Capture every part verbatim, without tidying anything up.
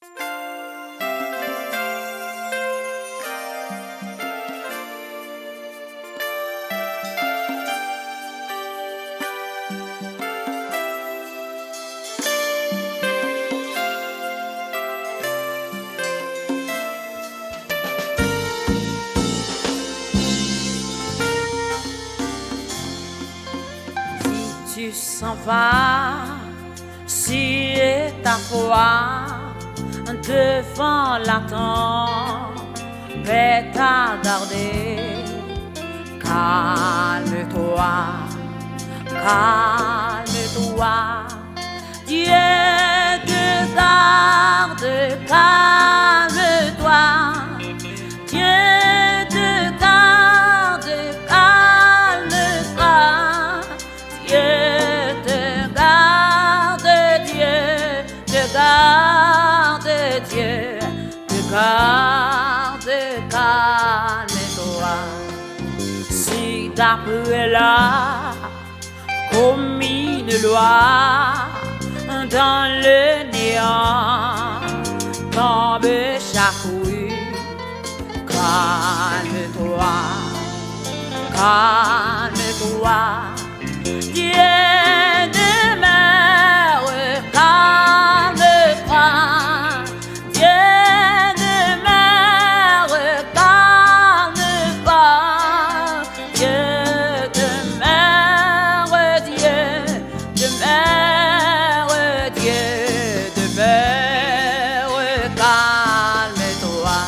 Si tu s'en vas, si ta foi devant la tempête a gardé, calme-toi, calme-toi. Dieu te garde, calme-toi. Dieu te garde, calme-toi. Dieu te garde, Dieu te garde, Dieu te garde, calme-toi. Si d'après la comme une loi dans le néant, tombe chaque rue. Calme-toi, calme-toi. Dieu demeure, calme-toi. Dieu demeure, calme-toi. Dieu demeure, Dieu demeure, Dieu demeure, calme-toi.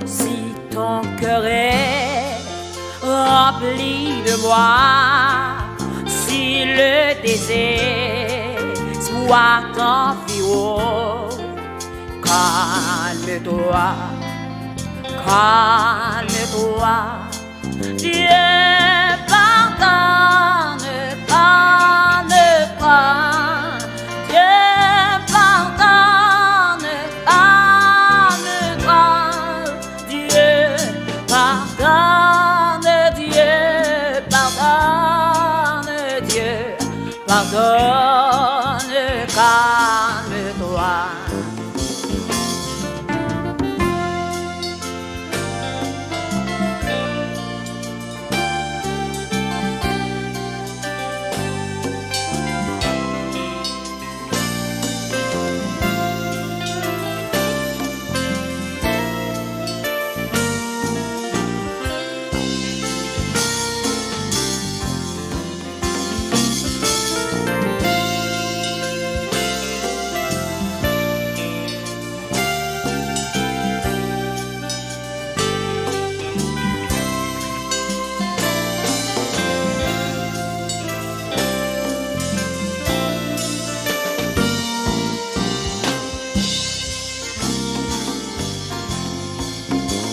Si ton cœur est rempli de moi, si le désespoir t'environne, calme-toi, calme-toi. Dieu pardonne, calme-toi. Dieu pardonne, calme-toi. Dieu pardonne, Dieu pardonne, Dieu pardonne, calme-toi.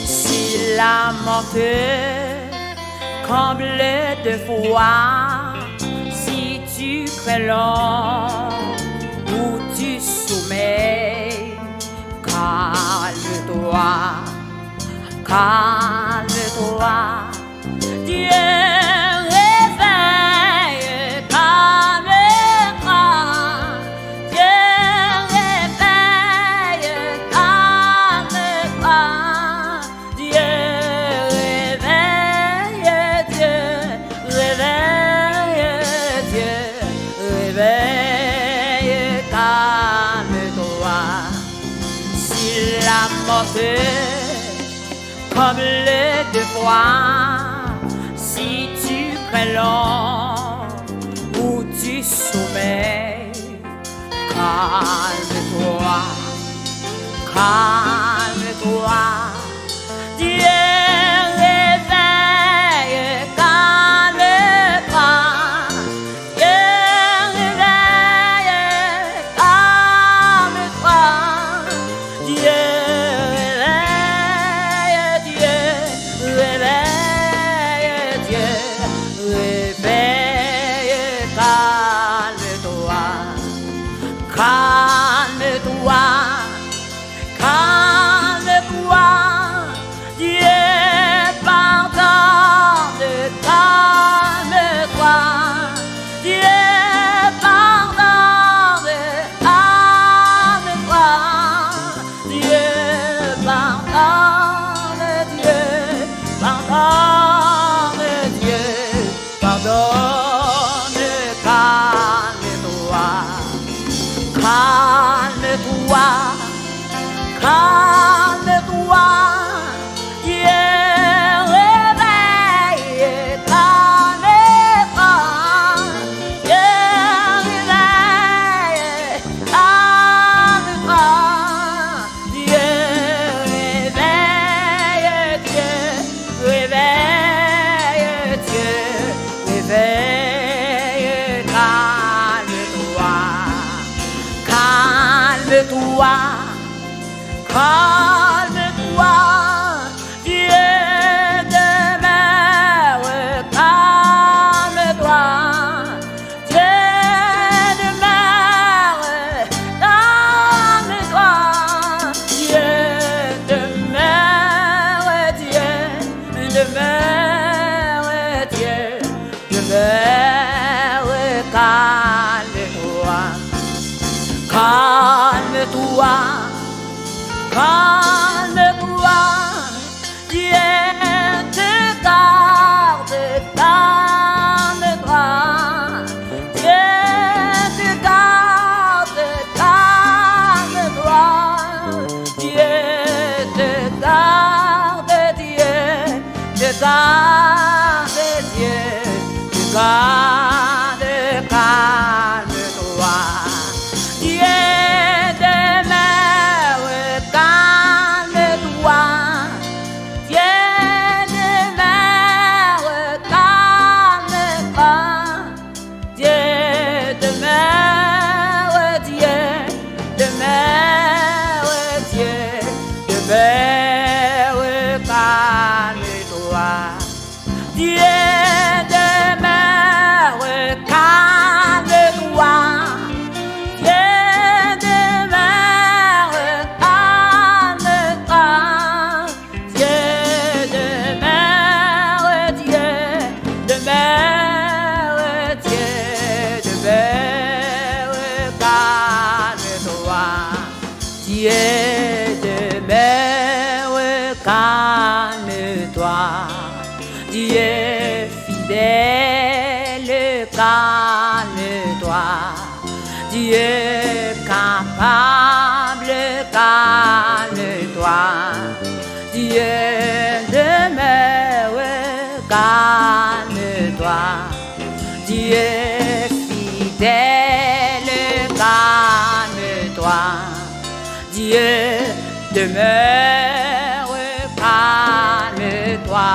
Si la mort te comble de froid, si tu crains l'ombre ou tu sommeilles, calme-toi, calme-toi. Dieu réveille, calme-toi. Dieu réveille, calme-toi. Dieu réveille, Dieu réveille, Dieu réveille, calme-toi. Si la mort te comble de froid, si tu crains l'ombre ou tu sommeilles, calme-toi, calme-toi. Dieu réveille, calme-toi. Dieu réveille, calme-toi. Dieu réveille, Dieu réveille, Dieu réveille, calme-toi, calme-toi, calme-toi. Dieu pardonne, calme-toi. Dieu pardonne, calme-toi. Calme-toi, Dieu demeure, calme-toi. Dieu demeure, calme-toi. Dieu demeure, Dieu demeure, Dieu demeure, calme-toi. Calme-toi, calme-toi. Dieu te garde, calme-toi. Dieu te garde, calme-toi. Dieu te garde, Dieu te garde, Dieu te garde, calme-toi. Dieu demeure, calme-toi. Dieu demeure, calme-toi. Dieu demeure, Dieu demeure, Dieu demeure, calme-toi. Dieu demeure, calme-toi. Dieu demeure, calme-toi. Dieu demeure, Dieu demeure, Dieu demeure, calme-toi. Dieu demeure, calme-toi. Dieu fidèle, calme-toi. Dieu capable, calme-toi. Dieu demeure, calme-toi. Dieu fidèle, calme-toi. Dieu demeure, calme-toi.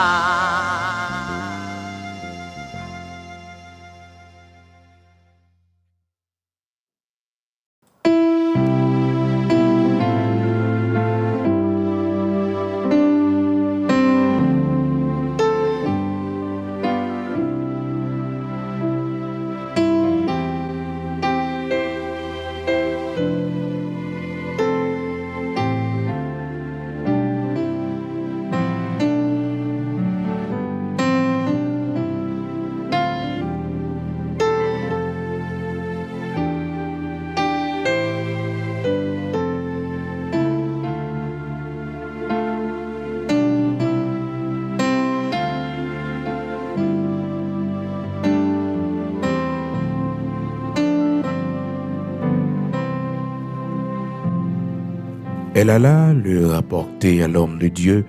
Elle alla le rapporter à l'homme de Dieu,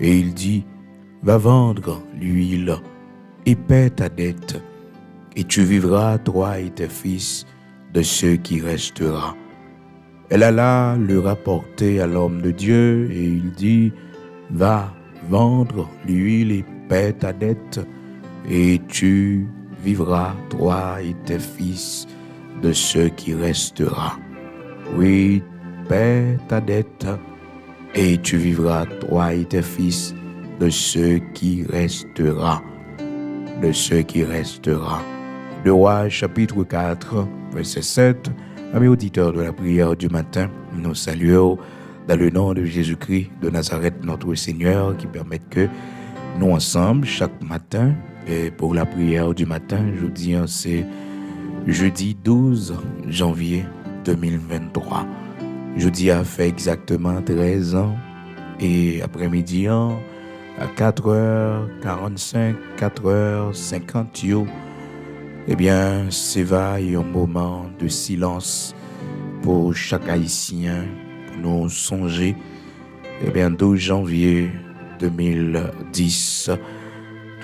et il dit, va vendre l'huile et paie ta dette, et tu vivras, toi et tes fils, de ce qui restera. Elle alla le rapporter à l'homme de Dieu, et il dit, va vendre l'huile et paie ta dette, et tu vivras, toi et tes fils, de ce qui restera. Oui, paie ta dette, et tu vivras, toi et tes fils, de ce qui restera. De ce qui restera. Deux Rois chapitre quatre, verset sept. Amis auditeurs de la prière du matin, nous saluons dans le nom de Jésus-Christ de Nazareth, notre Seigneur, qui permet que nous ensemble, chaque matin, et pour la prière du matin, jodi a, se jedi douz janvye de mil venntwa. Jodi a fè egzakteman trèz an, e aprèmidi an, a katrè karannsenk, katrè senkant yo, ebyen, se va yon moman de silans pou chak Ayisyen, pou nou sonje, ebyen, douz janvye de mil dis.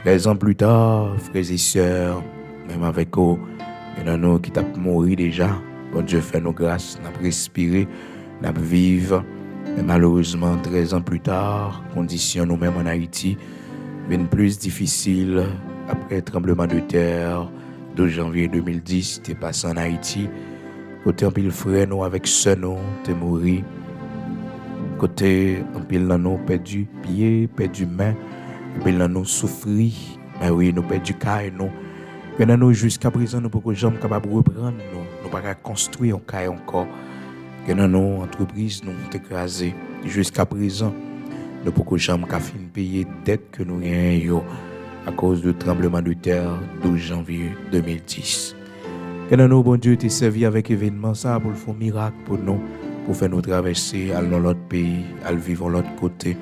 Trèz an pli ta, frè e sè, menm avèk ou, gen nan nou ki t ap mouri deja. Bondye fè nou gras, n ap respire, n ap viv. Men malerezman, trèz an pli ta, kondisyon nou menm ann Ayiti vin plis difisil apre tranbleman de tè douz janvye de mil dis te pase ann Ayiti. kote anpil frè nou avèk sè nou te mouri, kote anpil nan nou pèdi pye, pèdi men, anpil nan nou soufri, men wi, nou pèdi kay nou. Gen nan nou, jiska prezan, nou poko janm kapab reprann nou. Nou pa ka konstwi yon kay ankò. Gen nan nou, antrepriz nou te kraze. Jiska prezan, nou poko janm ka fin peye dèt ke nou genyen yo akoz de tranbleman de tè douz janvye de mil dis. Gen nan nou, Bondye te sèvi avèk evènman sa a pou l fè yon mirak pou nou, pou fè nou travèse, al nan lòt peyi, al viv yon lòt kote.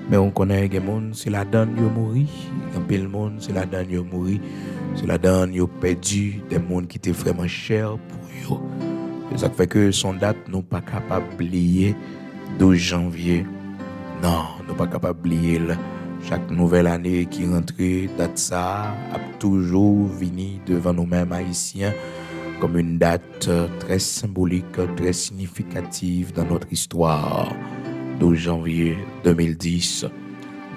Men ou konnen, gen moun, se ladann yo mouri. Anpil moun, se ladann yo mouri. Se ladann yo pèdi de moun ki te vrèman chè pou yo. Se sa k fè ke se yon dat nou pa kapab bliye, douz janvye. Non, nou pa kapab bliye l. Chak nouvèl ane ki rantre, dat sa a ap toujou vini devan nou menm Ayisyen kòm yon dat très symbolique, très significative dans notre histoire. Douz janvye de mil dis,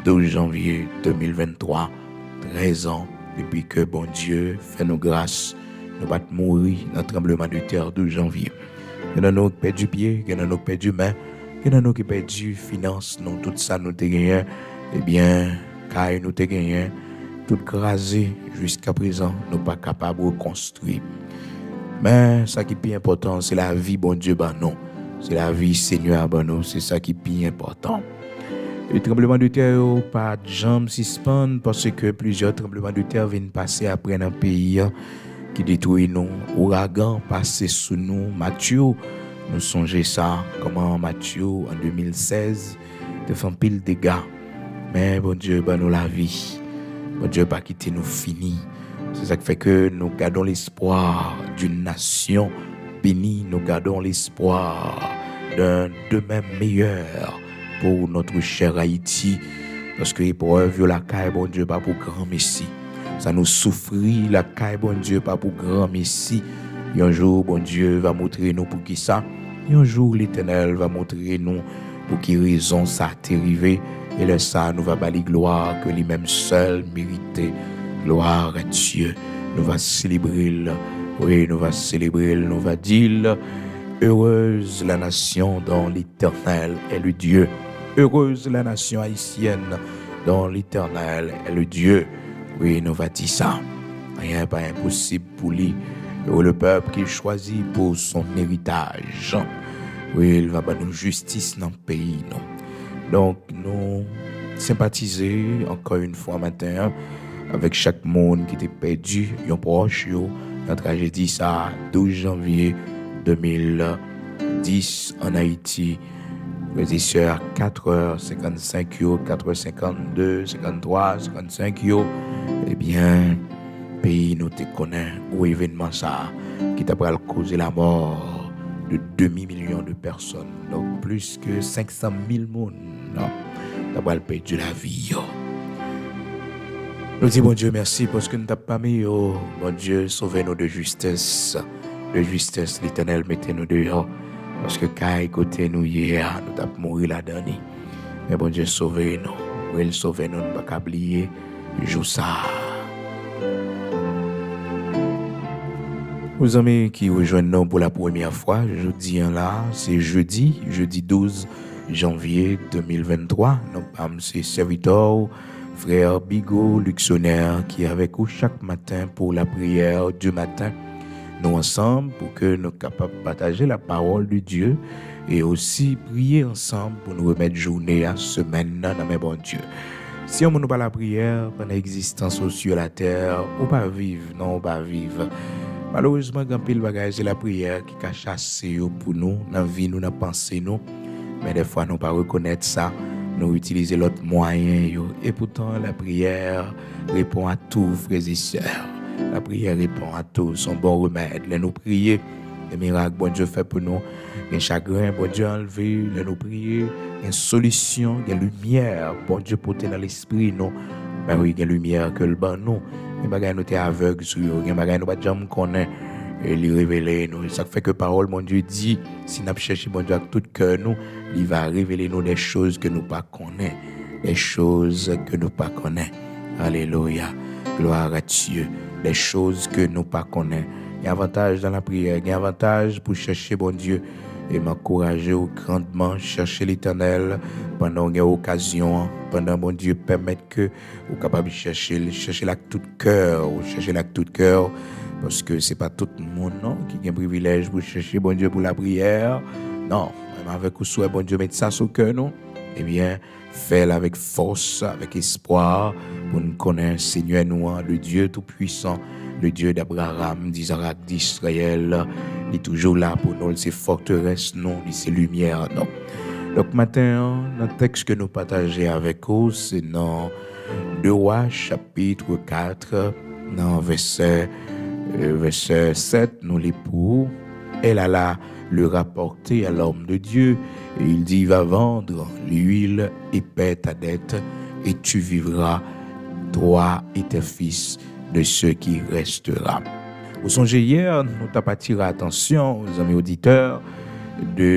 douz janvye de mil venntwa, trèz an depi ke Bondye fè nou gras, nou pa t mouri nan tranbleman de tè douz janvye. Gen nan nou k pèdi pye, gen nan nou k pèdi men, gen nan nou ki pèdi finans nou, tout sa nou te genyen, ebyen, kay nou te genyen, tout kraze, jiska prezan, nou pa kapab rekonstwi. Men, sa ki pi enpòtan, se lavi Bondye ban nou. Se lavi Senyè a ban nou, se sa ki pi enpòtan. E tranbleman de tè yo pa t janm sispann, paske plizyè tranbleman de tè vin pase apre nan peyi a, ki detwi nou. Ouragan pase sou nou, Matye, nou sonje sa, kòman Matye, an de mil sèz, te fè anpil dega. Men Bondye ban nou lavi. Bondye pa kite nou fini. Se sa k fè ke nou gardons l'espoir d'une nation bénie, nous gardons l'espoir d'un demain meilleur pour notre chère Haïti. Paske eprèv yo lakay Bondye pa pou granmesi. Sa nou soufri lakay Bondye pa pou granmesi. Yon jou, Bondye va montre nou poukisa. Yon jou, Letènèl va montre nou pou ki rezon sa te rive. E lè sa, nou va ba li glwa ke li menm sèl merite. Gloire à Dieu. Nou va selebre l. Wi, nou va selebre l. Nou va di l, Heureuse la nation dont l'Éternel est le Dieu. Heureuse la nation haïtienne dont l'Éternel est le Dieu. Wi, nou va di sa. Anyen pa enposib pou li. Heureux le peuple qu'il choisit pour son héritage. Wi, l va ban nou jistis nan peyi nou. Donk, nou senpatize ankò yon fwa maten an avèk chak moun ki te pèdi yon pwòch yo nan trajedi sa a, douz janvye de mil dis an Ayiti. Frè e sè, a kat è senkannsenk yo, kat è senkannde, senkanntwa, senkannsenk yo, ebyen, peyi nou te konnen gwo evènman sa a ki ta pral koze lamò de demi milyon de pèsòn. Donk, plis ke senk san mil moun ta pral pèdi lavi yo. Nou di Bondye mèsi paske nou t ap pami yo. Bondye, sove nou de jistès, de jistès. Letènèl, mete nou deyò, paske kay kote nou ye a, nou t ap mouri ladan li. Men Bondye sove nou. Wi, l sove nou, nou pa ka bliye jou sa a. Pou zanmi ki rejwenn nou pou la premyè fwa, jodi an la, se jedi, jedi douz janvye de mil venntwa. Non pa m, se sèvitè w, frè Bigot Luxonner, ki avèk ou chak maten pou la priyè di maten. Nou ansanm pou ke nou kapab pataje la parole de Dieu e osi priye ansanm pou nou remèt jounen an, semèn nan nan men Bondye. Si yon moun pa lapriyè, pandan egzistans ou sur la terre, ou pa viv, non, ou pa viv. Malerezman, gen anpil bagay se lapriyè ki ka chase yo pou nou, nan vi nou, nan panse nou. Men dèfwa nou pa rekonèt sa, nou itilize lòt mwayen yo. Epoutan, lapriyè repon a tou, frè e sè. Lapriyè repon a tou, se yon bon remèd. Lè nou priye, gen mirak Bondye fè pou nou. Gen chagren, Bondye anlve. Lè nou priye, gen solisyon, gen limyè Bondye pote nan lespri nou. Men wi, gen limyè ke l ban nou. Gen bagay nou te avèg sou yo, gen bagay nou pa t janm konnen, e li revele nou. E sa k fè ke pawòl Bondye di, si n ap chèche Bondye ak tout kè nou, li va revele nou des choses que nou pa konnen. Des choses que nou pa konnen. Alelouya. Gloire à Dieu. Des choses que nou pa konnen. Gen avantaj nan lapriyè, gen avantaj pou chèche Bondye. E m ankouraje w grandman, chèche Letènèl pandan w gen okazyon an, pandan Bondye pèmèt ke ou kapab chèche l, chèche l ak tout kè w, chèche l ak tout kè w, paske se pa tout moun non ki gen privilèj pou chèche Bondye pou lapriyè. Non, menm avèk ou swè Bondye met sa sou kè nou, ebyen, fè l avèk fòs, avèk espwa, pou n konnen Senyè nou an, le Dieu Tout-Puissant, le Dieu d'Abraham, d'Isaac, d'Israël. Li toujou la pou nou, li se fòterès nou, li se limyè nou. Donk, maten an, nan tèks ke nou pataje avèk ou, se nan de Wa, chapit kat, nan vèsè, euh, vèsè sèt, nou li pou ou. Elle alla le rapporter à l'homme de Dieu, et il dit, va vendre l'huile et paie ta dette, et tu vivras, toi et tes fils, de ce qui restera. Ou sonje yè, nou t ap atire atansyon, zanmi oditè, de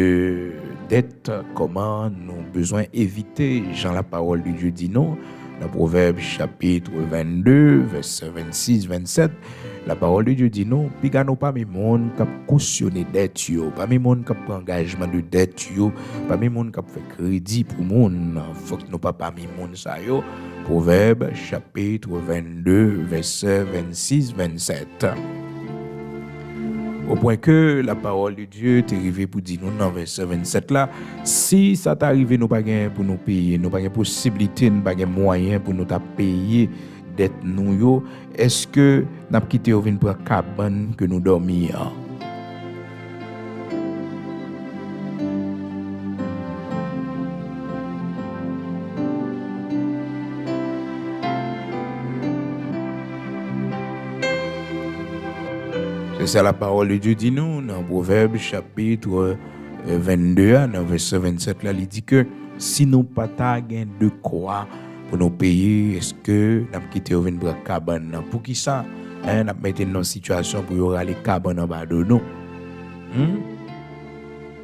dèt, kòman nou bezwen evite, jan lapawòl de Dye di nou, nan Pwovèb chapit vennde, vèsè vennsis, vennsèt, lapawòl de Dye di nou, piga nou pami moun k ap kosyone dèt yo, pami moun k ap pran angajman de dèt yo, pami moun k ap fè kredi pou moun. Fòk nou pa pami moun sa yo. Pwovèb chapit vennde, vèsè vennsis, vennsèt. Opwen ke lapawòl de Dye te rive pou di nou nan vèsè vennsèt la, si sa ta rive nou pa gen pou nou peye, nou pa gen posiblite, nou pa gen mwayen pou nou ta peye dèt nou yo, èske n ap kite yo vin pran kabann ke nou dòmi an? Se sa lapawòl de Dye di nou nan Pwovèb chapit, euh, vennde a, nan vèsè vennsèt la, li di ke si nou pa ta gen dekwa pou nou peye, èske n ap kite yo vin pran kabann nan? Poukisa, en, n ap mete n nan sitiyasyon pou yo rale kabann anba do nou? Hmm?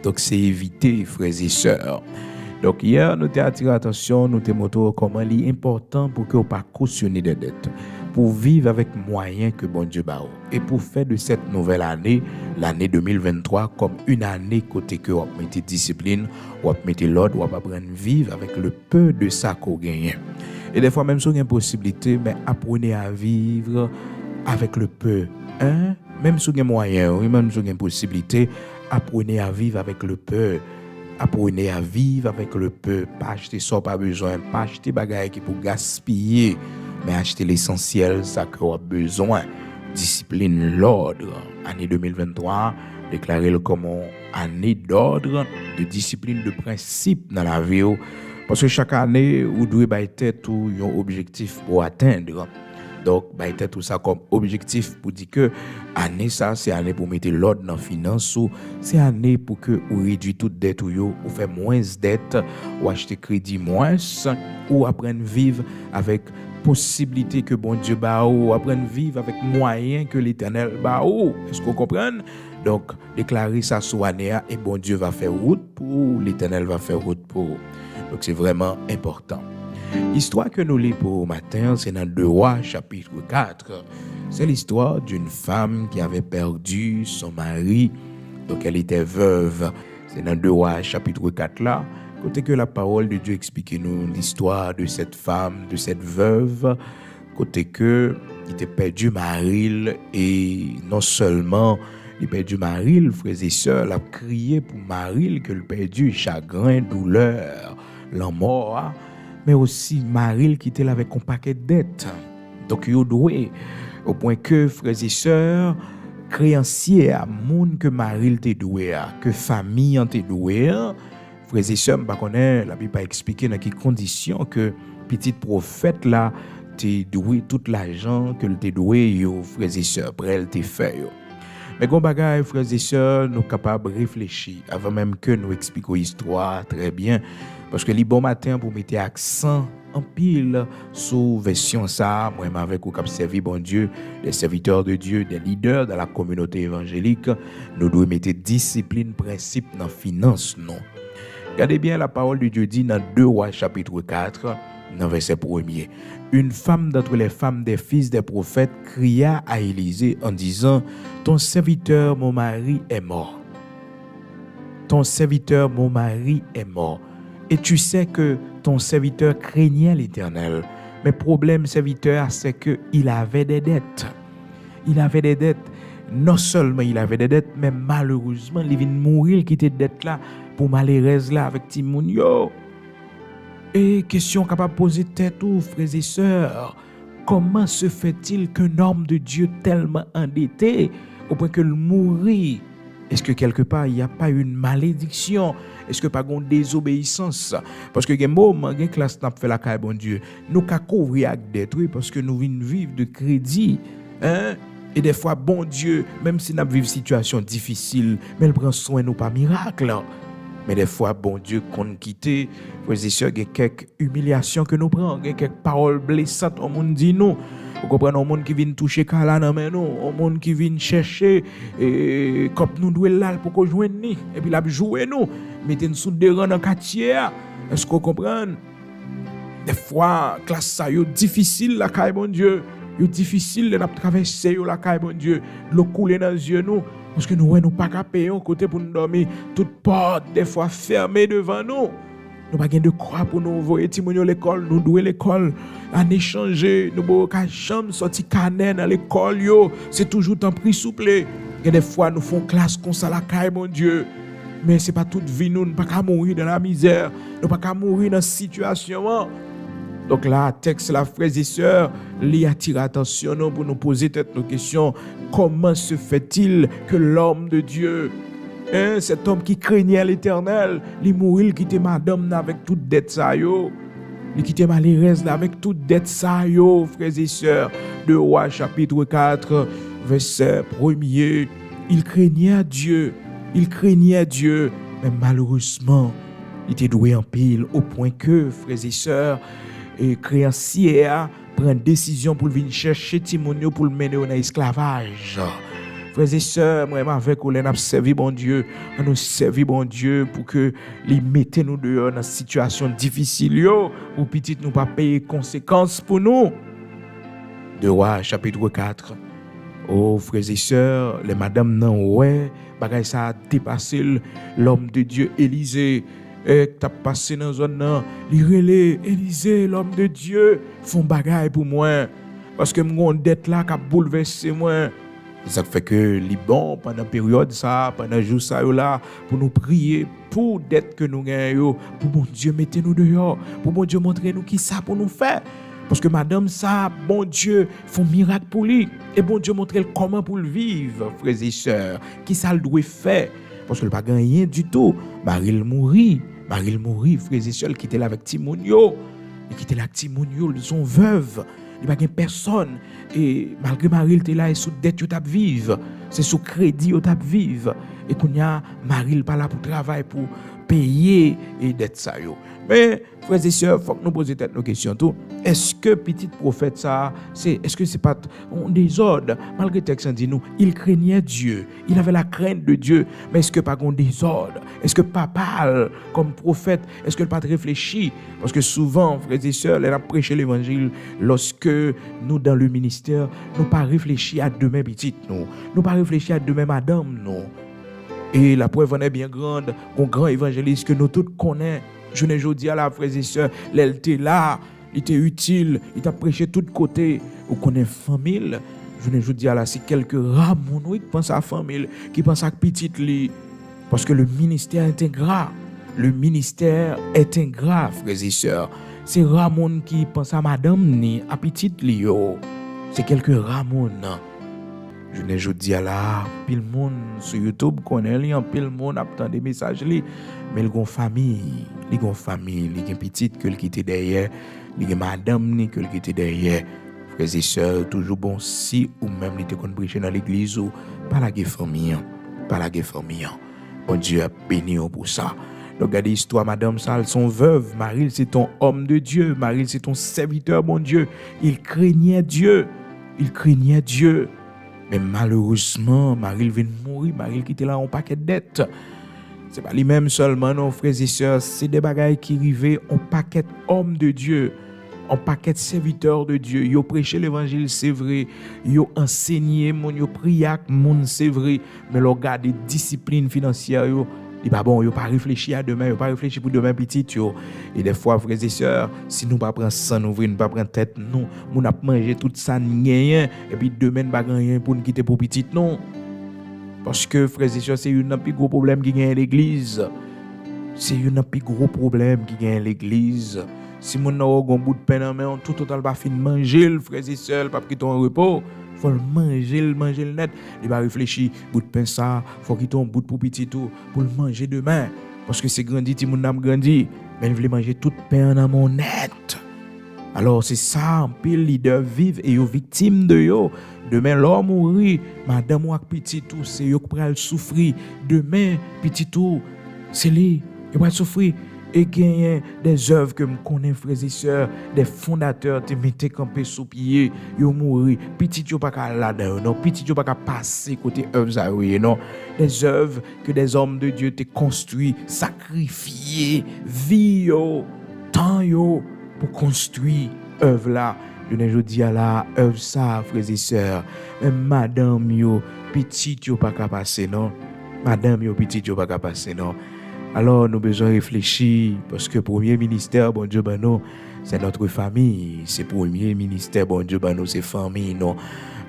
Donk, se evite, frè e sè. Donk, yè, nou te atire atansyon, nou te montre w kòman li enpòtan pou ke w pa kosyone de dèt, pou w viv avèk mwayen ke Bondye ba w, e pou w fè de cette nouvelle année, l'année deux mille vingt-trois, comme une année kote ke w ap mete disiplin, w ap mete lòd, w ap aprann viv avèk le peu de sa ke w genyen. E dèfwa, menm si w gen posiblite, men apprenez à vivre avec le peu. Hein? Menm si w gen mwayen, wi, menm si w gen posiblite, apprenez à vivre avec le peu. Apprenez à vivre avec le peu. Pa achte sa w pa bezwen, pa achte bagay ki pou gaspiye, men achte lesansyèl, sa ke w ap bezwen. Disiplin, lòd. Ane de mil venntwa a, deklare l kòm yon ane dòd, de disiplin, de prensip nan lavi w. Paske chak ane, ou dwe bay tèt ou yon objektif pou w atenn. Donk, bay tèt ou sa kòm objektif pou di ke ane sa, se ane pou w mete lòd nan finans ou, se ane pou ke ou redui tout dèt ou yo, ou fè mwens dèt, ou achte kredi mwens, ou aprann viv avèk posiblite ke Bondye ba ou, ou aprann viv avèk mwayen ke Letènèl ba ou. Èske w konprann? Donk, deklare sa sou ane a, e Bondye va fè wout pou ou, Letènèl va fè wout pou ou. Donk, se vrèman enpòtan. Istwa ke nou li pou maten an, se nan de Wa, chapit kat. C'est l'histoire d'une femme qui avait perdu son mari, donc elle était veuve. Se nan de Wa, chapit kat la, kote ke lapawòl de Dye eksplike nou l'histoire de cette femme, de cette veuve, kote ke li te pèdi mari l, e non sèlman li pèdi mari l, frè e sè, l ap kriye pou mari l ke l pèdi, chagren, doulè, lanmò a, men osi mari l kite l avèk yon pakèt dèt. Donk, yo dwe, opwen ke, frè e sè, kreyansye a, moun ke mari l te dwe a, ke fanmi an te dwe a, frè e sè, m pa konnen, Labib pa eksplike nan ki kondisyon ke pitit pwofèt la te dwe tout lajan ke l te dwe yo, frè e sè, prè l te fè yo. Men gon bagay, frè e sè, nou kapab reflechi avan menm ke nou eksplike w istwa a trè byen, paske li bon maten an pou mete aksan anpil sou vèsyon sa a, mwen menm avèk ou k ap sèvi Bondye, des serviteurs de Dieu, des leaders dans la communauté évangélique, nou dwe mete disiplin, prensip nan finans nou. Gade byen, lapawòl de Dye di nan de Wa chapit kat, Nan vèsè premye, une femme d'entre les femmes des fils des prophètes cria à Élisée en disant, ton serviteur, mon mari, est mort. Ton serviteur, mon mari, est mort. Et tu sais que ton serviteur craignait l'Éternel. Men pwoblèm sèvitè a, c'est que il avait des dettes. Il avait des dettes. Non sèlman il avait des dettes, men malerezman, li vin mouri, li kite dèt la pou malerèz la avèk timoun yo. E kesyon kapab poze tèt ou, frères et sœurs, comment se fait-il qu'un homme de Dieu tellement endetté, au point que l mouri? Est-ce que quelque part, il n'y a pas une malédiction? Èske pa gon dezobeyisans? Paske gen moman, gen klas n ap fè lakay Bondye. Nou ka kouvri ak dèt, wi, paske nou vin viv de kredi. Hein? E dèfwa, Bondye, menm si n ap viv sitiyasyon difisil, men l pran swen nou pa mirak. Men dèfwa, Bondye konn kite, frè e sè, gen kèk imiliasyon ke nou pran, gen kèk pawòl blesant yon moun di nou. Ou konprann, yon moun ki vin touche kay la nan men nou, yon moun ki vin chèche, e, kòb nou dwe l la, l poko jwenn li, epi l ap joure nou, mete n sou de ran nan katye a. Èske w konprann? Dèfwa, klas sa yo difisil lakay Bondye. Yo difisil lè n ap travèse yo lakay Bondye. Dlo koule nan zye nou, paske nou wè nou pa ka peye yon kote pou n dòmi. Tout pòt, dèfwa, fèmen devan nou. Nou pa gen dekwa pou nou voye timoun yo lekòl, nou dwe lekòl. Ane chanje, nou poko ka janm sòti kanè nan lekòl yo. Se toujou tanpri, souple. Gen dèfwa, nou fè yon klas konsa lakay Bondye. Men se pa tout vi nou, nou pa ka mouri nan lamizè, nou pa ka mouri nan sitiyasyon an. Donk la, tèks la, frè e sè, li atire atansyon nou pou nou poze tèt nou kesyon, comment se fait-il que l'homme de Dieu, hein, cet homme qui craignait l'Éternel, li mouri, li kite madanm nan avèk tout dèt sa yo? Li kite malerèz la avèk tout dèt sa yo, frè e sè. De Wa, chapit kat, vèsè premye. Il craignait Dieu. Il craignait Dieu. Men malerezman, li te dwe anpil, o pwen ke, frè e sè, e kreyansye a pran desizyon pou l vin chèche timoun yo, pou l mennen yo nan esklavaj. Frè e sè, mwen menm avèk ou, lè n ap sèvi Bondye, ann nou sèvi Bondye pou ke li mete nou deyò nan sitiyasyon difisil yo, pou pitit nou pa peye konsekans pou nou. De Wa, chapit kat. O, frè e sè, lè madanm nan wè bagay sa a depase l, lòm de Dye Elize, e, k t ap pase nan zòn nan, li rele, Elize, lòm de Dye, fè yon bagay pou mwen, paske m gen yon dèt la k ap boulvèse mwen. Se sa k fè ke li bon pandan peryòd sa a, pandan jou sa yo la, pou nou priye pou dèt ke nou genyen yo, pou Bondye mete nou deyò, pou Bondye montre nou kisa pou nou fè. Paske madanm sa a, Bondye fè yon mirak pou li. E Bondye montre l kòman pou l viv, frè e sè. Kisa l dwe fè? Paske l pa gen anyen ditou. Mari l mouri. Mari l mouri, frè e sè, l kite l avèk timoun yo. Li kite l ak timoun yo, li se yon vèv. Li pa gen pèsòn. E malgre mari l te la, e sou dèt yo t ap viv. Se sou kredi yo t ap viv. E kounye a, mari l pa la pou travay, pou peye, e, dèt sa yo. Men, frè e sè, fòk nou poze tèt nou kesyon tou. Èske pitit pwofèt sa a, se, èske se pa t yon dezòd? Malgre tèks lan di nou, il craignait Dieu, il avait la crainte de Dieu, men èske pa gen yon dezòd? Èske papa l, kòm pwofèt, èske l pa t reflechi? Paske souvan, frè e sè, lè n ap preche levanjil, lòske nou dans le ministère, nou pa reflechi a demen pitit nou. Nou pa reflechi a demen madanm nou. E la preuve en est bien grande, gon gran evanjelis ke nou tout konnen, jounen jodi a la, frè e sè, lè l te la, li te itil, li t ap preche tout kote. Ou konnen fanmi l, jounen jodi a la, se kèlke ra moun, wi, ki panse a fanmi l, ki panse ak pitit li. Paske le ministère est ingrat. Le ministère est ingrat, frè e sè. Se ra moun ki panse a madanm ni, a pitit li yo. Se kèlke ra moun. Jounen jodi a la, anpil moun sou YouTube konnen li, anpil moun ap tande mesaj li, men l gon fanmi, li gon fanmi, li gen pitit ke l kite dèyè, li gen madanm ni ke l kite dèyè. Frè e sè, toujou bon, si ou menm li te konn preche nan legliz ou, pa lage fanmi an, pa lage fanmi an. Bondye ap beni w pou sa. Donk, gade istwa madanm sa, l se yon vèv, mari l se te yon homme de Dieu, mari l se te yon sèvitè Bondye. Il craignait Dieu, il craignait Dieu. Men malerezman, mari l vin mouri, mari l kite l a yon pakèt dèt. Se pa li menm sèlman non, frè e sè, se de bagay ki rive yon pakèt homme de Dieu. On pakèt sèvitè de Dye, yo preche levanjil, se vre, yo ansenye moun, yo priye ak moun, se vre, men lè w gade disiplin finansyè yo, li pa bon, yo pa reflechi a demen, yo pa reflechi pou demen pitit yo. E dèfwa, frè e sè, si nou pa pran san nou vre, nou pa pran tèt nou, moun ap manje tout sa n genyen, epi demen n pa gen anyen pou n kite pou pitit nou. Paske, frè e sè, se youn nan pi gwo pwoblèm ki genyen legliz. Se youn nan pi gwo pwoblèm ki genyen legliz. Si moun nan wè w gon bout pen nan men w, toutotan l pa fin manje l, frè e sè, l p ap kite w an repo. Fò l manje l, manje l nèt. Li pa reflechi, bout pen sa, fò kite yon bout pou pitit ou, pou l manje demen. Paske se grandi timoun nan ap grandi, men l vle manje tout pen an nan men w nèt. Alò, se sa anpil lidè viv e yo viktim de yo. Demen, lè w mouri, madanm ou ak pitit ou, se yo k pral soufri. Demen, pitit ou, se li, yo pral soufri. E genyen de zèv ke m konnen, frè e sè, de fondatè te mete kanpe sou pye, yo mouri. Pitit yo pa ka al ladan yo, non. Pitit yo pa ka pase kote èv sa yo ye, non. De zèv ke de zòm de Dye te konstwi, sakrifye vi yo, tan yo pou konstwi èv la. Jounen jodi a la, èv sa, frè e sè, menm madanm yo, pitit yo pa ka pase, non. Madanm yo, pitit yo pa ka pase, non. Alò, nou bezwen reflechi, paske premye ministè Bondye ban nou, c'est notre famille. Se premye ministè Bondye ban nou, se fanmi nou.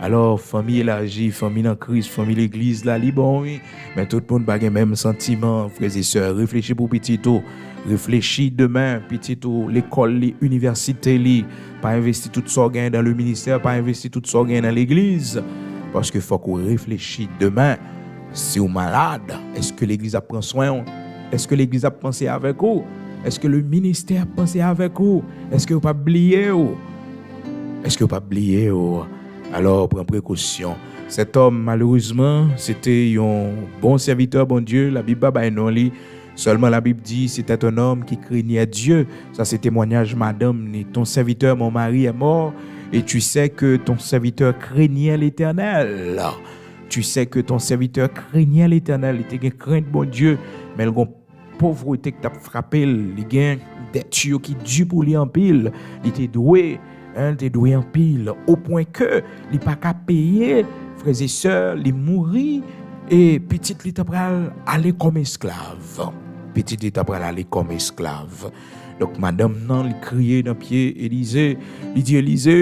Alò, fanmi elaji, fanmi nan Kris, fanmi legliz la, li bon, wi. Men tout moun pa gen menm santiman, frè e sè. Reflechi pou pitit ou. Reflechi demen, pitit ou, lekòl li, inivèsite li. Pa envesti tout sa w genyen dans le ministère, pa envesti tout sa w genyen nan legliz. Paske fòk ou reflechi demen. Si w malad, èske legliz ap pran swen w? Èske legliz ap panse avèk ou? Èske le ministè ap panse avèk ou? Èske yo p ap bliye w? Èske yo p ap bliye w? Alò, pran prekosyon. Cet homme, malheureusement, se te yon bon sèvitè Bondye. Labib pa bay non li. Sèlman, Labib di, c'était un homme qui craignait Dieu. Sa se temwanyaj madanm ni. Ton serviteur, mon mari, est mort, et tu sais que ton serviteur craignait l'Éternel. Tu sais que ton serviteur craignait l'Éternel. Li te gen krent Bondye, men l gon povrete ki t ap frape l. Li gen dèt yo ki di pou li anpil. Li te dwe, hein, li te dwe anpil. Opwen ke li pa ka peye, frè e sè, li mouri, e pitit li ta pral ale kòm esklav. Pitit li ta pral ale kòm esklav. Donk, madanm nan, li kriye nan pye Elize. Li di Elize,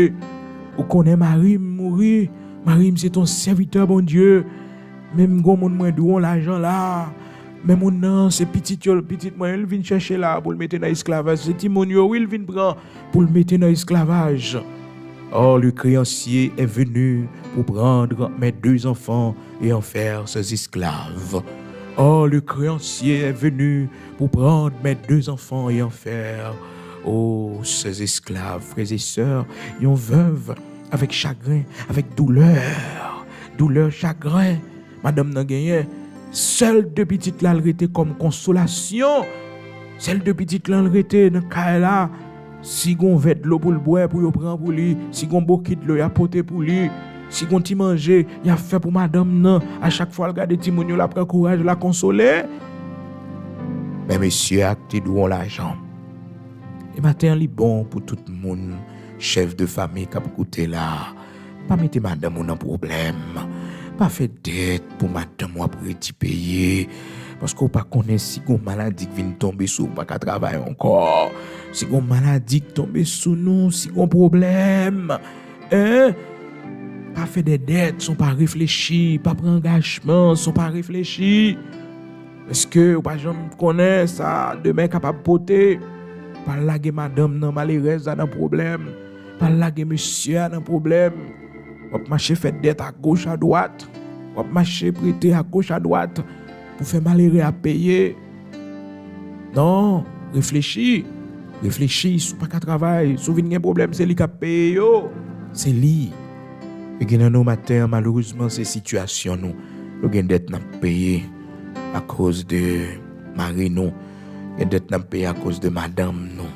ou konnen mari m mouri. Mari m se t on sèvitè Bondye. Men m gon moun mwen dwe yon lajan la. Men moun nan, se pitit yo, pitit mwen, l vin chèche la pou l mete nan esklavaj. Se timoun yo, wi, l vin pran pou l mete nan esklavaj. Or, le créancier est venu pour prendre mes deux enfants et en faire ses esclaves. Or, le créancier est venu pour prendre mes deux enfants et en faire, oh, ses esclaves. Frè e sè, yon vèv avèk chagren, avèk doulè, doulè, chagren, madanm nan genyen, sèl de pitit la l rete kòm konsolasyon. Sèl de pitit la l rete nan kay la. Si gon vè dlo pou l bwè, pou yo pran pou li, si gon bokit dlo y ap pote pou li, si gon ti manje y ap fè pou madanm nan, a chak fwa l gade timoun yo, l ap pran kouraj, l ap konsole. Men mesye a te dwe w lajan. E maten an, li bon pou tout moun, chèf de fanmi k ap koute la. Pa mete madanm ou nan pwoblèm. Pa fè dèt pou madanm w ap redi peye. Paske w pa konnen si gon maladi k vin tonbe sou ou, ou pa ka travay ankò. Si gon maladi k tonbe sou nou, si gon pwoblèm, hein? Pa fè de dèt san w pa reflechi, pa pran angajman san w pa reflechi. Èske ou pa janm konnen sa demen kapab pote? Pa lage madanm nan malerèz la nan pwoblèm. Pa lage mesye a nan pwoblèm. W ap mache fè dèt agoch adwat. W ap mache prete agoch adwat pou fè malere a peye. Non, reflechi. Reflechi, si w pa ka travay, si w vin gen pwoblèm, se li k ap peye yo. Se li. E gen nan nou maten an, malerezman, se sitiyasyon nou. Nou gen dèt n ap peye akoz de mari nou. Gen dèt n ap peye akoz de madanm nou.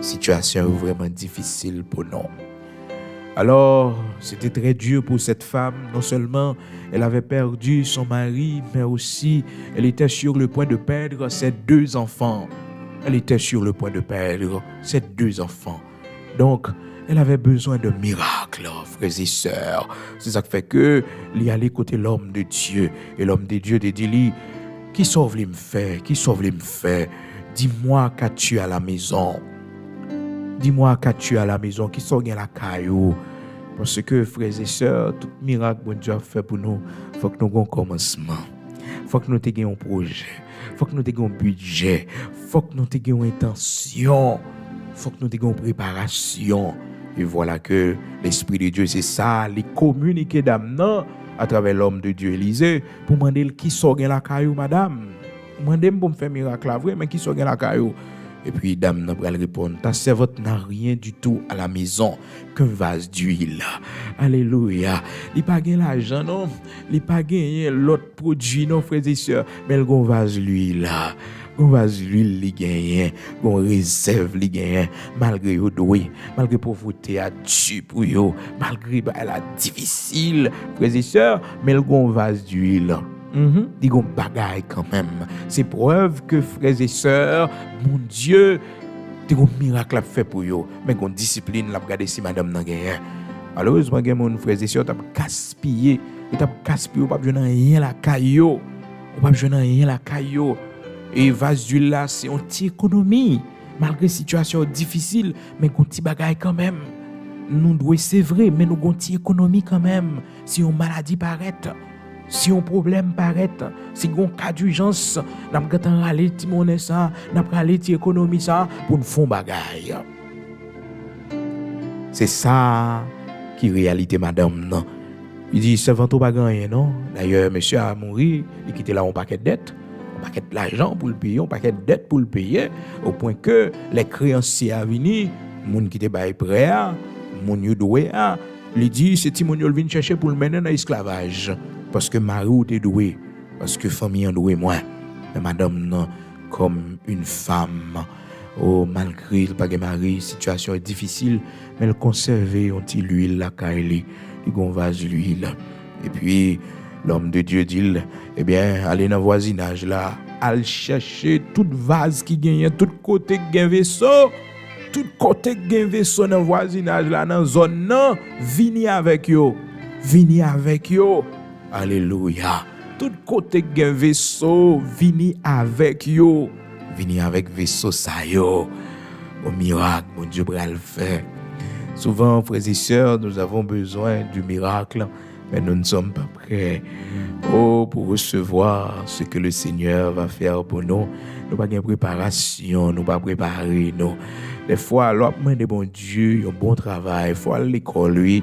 Sitiyasyon yo vrèman difisil pou nou. Alors, c'était très dur pour cette femme. Non seulement elle avait perdu son mari, mais aussi elle était sur le point de perdre ses deux enfants. Elle était sur le point de perdre ses deux enfants. Donc, elle avait besoin d'un miracle, frères et sœurs. C'est ça qui fait que li ale kote l'homme de Dieu. Et l'homme de Dieu te di li, kisa w vle m fè? Kisa w vle m fè? Dis-moi, qu'as-tu à la maison? Dis-moi, qu'as-tu à la maison? Kisa w gen lakay ou? Paske, frères et sœurs, tout mirak Bondye ap fè pou nou, fòk nou gen yon kòmansman. Fòk nou te gen yon pwojè. Fòk nou te gen yon bidjè. Fòk nou te gen yon entansyon. Fòk nou te gen yon preparasyon. E vwala ke Lespri de Dye, se sa li kominike dam nan atravè l'homme de Dieu Élisée, pou mande l, kisa w gen lakay ou, madanm? Ou mande m pou m fè mirak la vre, men kisa w gen lakay ou? Epi dam nan pral reponn, ta servante n'a rien du tout à la maison, qu'un vase d'huile. Alelouya. Li pa gen lajan non. Li pa genyen lòt pwodui non, frères et sœurs, men l gon vaz lwil la. Gon vaz lwil li genyen, gon rezèv li genyen, malgre yo dwe, malgre povrete a di pou yo, malgre bagay la difisil, frères et sœurs, men l gon vaz lwil. Mhm. Li gon bagay kanmenm. Se prèv ke, frères et sœurs, Bondye te gon mirak l ap fè pou yo. Men gon disiplin l ap gade si madanm nan genyen. Malerezman, gen moun, frères et sœurs, t ap gaspiye. Yo t ap gaspiye, yo p ap jwenn anyen lakay yo. Yo p ap jwenn anyen lakay yo. E vaz lwil la, se yon ti ekonomi. Malgre sitiyasyon yo difisil, men gon ti bagay kanmenm. Nou dwe, se vre, men nou gon ti ekonomi kanmenm. Si yon maladi parèt, si yon pwoblèm parèt, si gon ka dijans, n ap gentan rale ti monnen sa, n ap rale ti ekonomi sa pou n fè yon bagay. Se sa ki reyalite madanm nan. Li di, sèvant ou pa gen anyen non. Dayè, mesye a mouri, li kite la yon pakèt dèt, yon pakèt lajan pou l peye, yon pakèt dèt pou l peye, opwen ke lè kreyansye a vini, moun ki te bay prè a, moun yo dwe a, li di, se timoun yo l vin chèche pou l mennen nan esklavaj. Paske mari w te dwe, paske fanmi an dwe mwen. Men madanm nan, comme une femme, o, malgre l pa gen mari, sitiyasyon an difisil, men l konsève yon ti lwil lakay li. Li gon vaz lwil. Epi, l'homme de Dieu di l, ebyen, ale nan vwazinaj la, al chèche tout vaz ki genyen, tout kote k gen veso, tout kote k gen veso nan vwazinaj la, nan zòn nan, vini avèk yo. Vini avèk yo. Alelouya. Tout kote k gen veso, vini avèk yo. Vini avèk veso sa yo. Yon mirak Bondye pral fè. Souvent, frères et sœurs, nous avons besoin du miracle, mais nous ne sommes pas prêts. Oh, pour recevoir ce que le Seigneur va faire pour nous. Nou pa gen preparasyon, nou pa prepare nou. Dèfwa, lè w ap mande Bondye yon bon travay, fò w al lekòl, wi.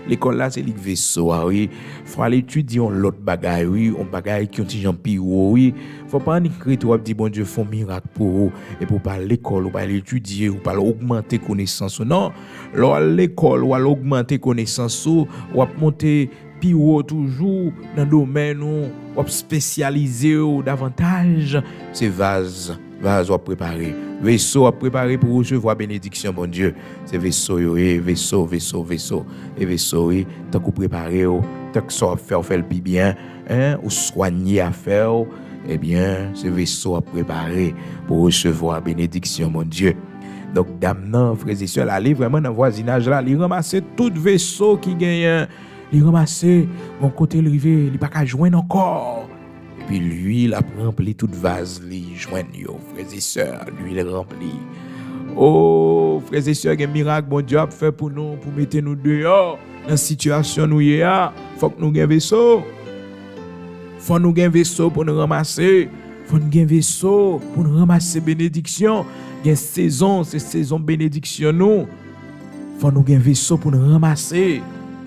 Lekòl la, se li k veso a, wi. Fò w al etidye yon lòt bagay, wi. Yon bagay ki yon ti jan pi wo, wi. Fò w pa annik rete w ap di Bondye fè yon mirak pou ou, epi w pa al lekòl, ou pa al etidye, ou pa al ogmante konesans ou. Non. Lè w al lekòl, w al ogmante konesans ou, w ap monte pi wo toujou nan domèn ou, w ap espesyalize w davantaj. Se vaz, vaz w ap prepare. Veso w ap prepare pou resevwa benediksyon Bondye. Se veso yo ye, veso, veso, veso. E veso, wi, tank ou prepare w, tank sa w ap fè, w fè l pi byen, en, ou swanye afè w, ebyen, se veso w ap prepare pou resevwa benediksyon Bondye. Donk, dam nan, frè e sè, l ale vrèman nan vwazinaj la, li ranmase tout veso ki genyen. Li ranmase, yon kote l rive, li pa ka jwenn ankò. Epi lwil ap ranpli tout vaz li jwenn yo, frè e sè, lwil ranpli. O, frè e sè, gen mirak Bondye ap fè pou nou, pou mete nou deyò nan sitiyasyon nou ye a. Fòk nou gen veso. Fò nou gen veso pou n ranmase. Fò n gen veso pou n ranmase benediksyon. Gen sezon, se sezon benediksyon nou. Fò nou gen veso pou n ranmase.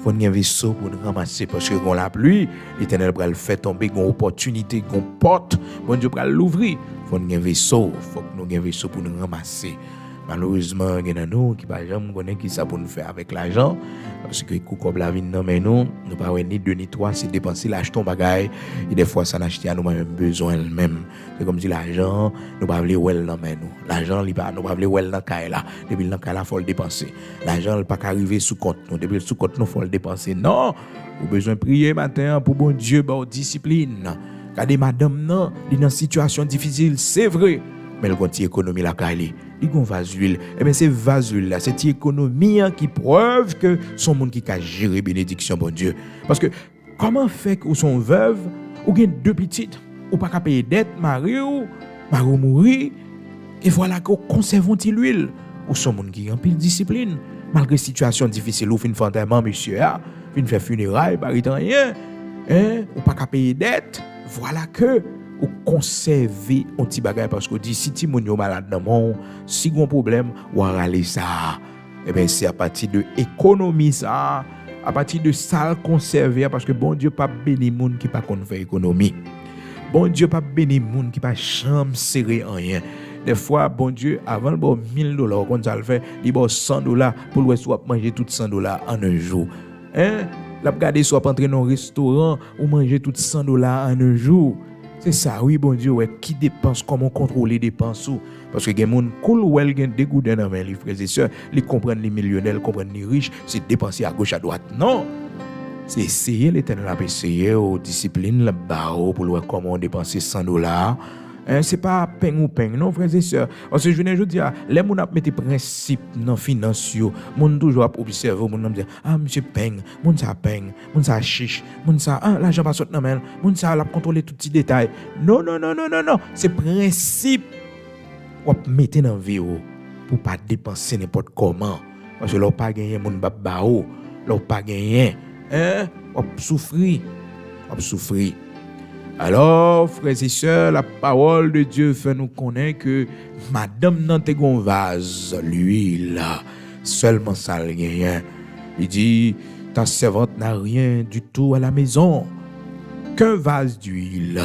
Fò n gen veso pou n ranmase, paske gon lapli, Letènèl pral fè tonbe, gon opòtinite, gon pòt Bondye pral louvri. Fò n gen veso, fòk nou gen veso pou n ranmase. Malerezman, gen nan nou ki pa janm konnen kisa pou n fè avèk lajan, paske kou kòb la vin nan men nou, nou pa wè ni de ni twa, se depanse l, achte yon bagay, e dèfwa sa n achte a, nou pa menm bezwen l menm. Se kòmsi lajan an, nou pa vle wè l nan men nou. Lajan an, li pa, nou pa vle wè l nan kay la. Depi l nan kay la, fò l depanse. Lajan an, li pa ka rive sou kont nou. Depi l sou kont nou, fò l depanse. Non! Ou bezwen priye maten an pou Bondye ba w disiplin. Gade madanm nan, li nan sitiyasyon difisil, se vre, men l gon ti ekonomi lakay li. Li gen yon vaz lwil. Ebyen, se vaz lwil la, se ti ekonomi an ki prèv ke se yon moun ki ka jere benediksyon Bondye. Paske, kòman fè ke ou se yon vèv, ou gen de pitit, ou pa ka peye dèt mari w, mari w mouri, e vwala ke ou konsève yon ti lwil. Ou se yon moun ki gen anpil disiplin. Malgre sitiyasyon difisil, ou fin fè antèman mesye a, fin fè fineray, pa ret anyen, en, ou pa ka peye dèt, vwala ke ou konsève yon ti bagay paske ou di, si timoun yo malad nan men w, si gen yon pwoblèm, w a rale sa a. Ebyen, se apati de ekonomi sa a, apati de sa l konsève a, paske Bondye p ap beni moun ki pa konn fè ekonomi. Bondye p ap beni moun ki pa janm sere anyen. Dèfwa, Bondye, avan l ba w mil dola, ou konn sa l fè? Li ba w san dola pou l wè si w ap manje tout san dola an yon jou. En? L ap gade si w ap antre nan yon restoran, ou manje tout san dola an yon jou. Se sa, wi, Bondye wè ki depans, kòman w kontwole depans ou. Paske gen moun, kou l wè l gen de gouden nan men li, frè e sè, li konprann li milyonè, li konprann li rich, se depanse agoch adwat. Non! Se eseye Letènèl ap eseye w, disiplin l ap ba w pou l wè kòman w depanse san dola a. En, se pa peng ou peng, non, frè e sè. Paske jounen jodi a, lè moun ap mete prensip nan finans yo, moun toujou ap obsève w, moun nan ap di, a, misye peng, moun sa peng, moun sa chich, moun sa, a, lajan pa sot nan men l, moun sa l ap kontwole tout ti detay. Non, non, non, non, non, non. Se prensip w ap mete nan vi w pou w pa depanse nenpòt kòman. Paske lè w pa genyen, moun p ap ba w. Lè w pa genyen, en, w ap soufri. W ap soufri. Alò, frè e sè, la pawòl de Dye fè nou konnen ke madanm nan te gon vaz lwil, sèlman sa l genyen. Li di, ta servante n'a rien du tout à la maison, qu'un vase d'huile,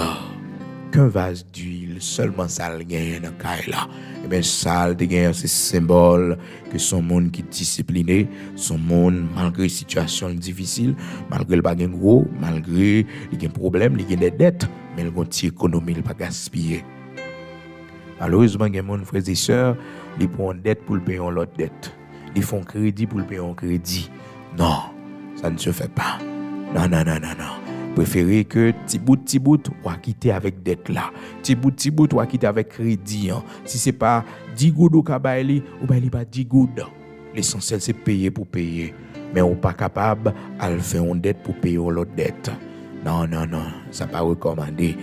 qu'un vase d'huile, sèlman sa l genyen nan kay la. Ebyen, sa l te genyen, se senbòl ke se yon moun ki disipline, se yon moun, malgre sitiyasyon l difisil, malgre l pa gen gwo, malgre li gen pwoblèm, li gen de dèt, men l gon ti ekonomi, l pa gaspiye. Malerezman, gen moun, frè e sè, li pran yon dèt pou l peye yon lòt dèt. Li fè yon kredi pou l peye yon kredi. Non, ça ne se fait pas. Non, non, non, non, non. Prefere ke ti bout, ti bout, w a kite avèk dèt la. Ti bout, ti bout, w a kite avèk kredi an. Si se pa di goud ou ka bay li, ou bay li pa di goud. Lesansyèl se peye pou peye. Men ou pa kapab al fè yon dèt pou peye yon lòt dèt. Non, non, non. Sa pa rekòmande.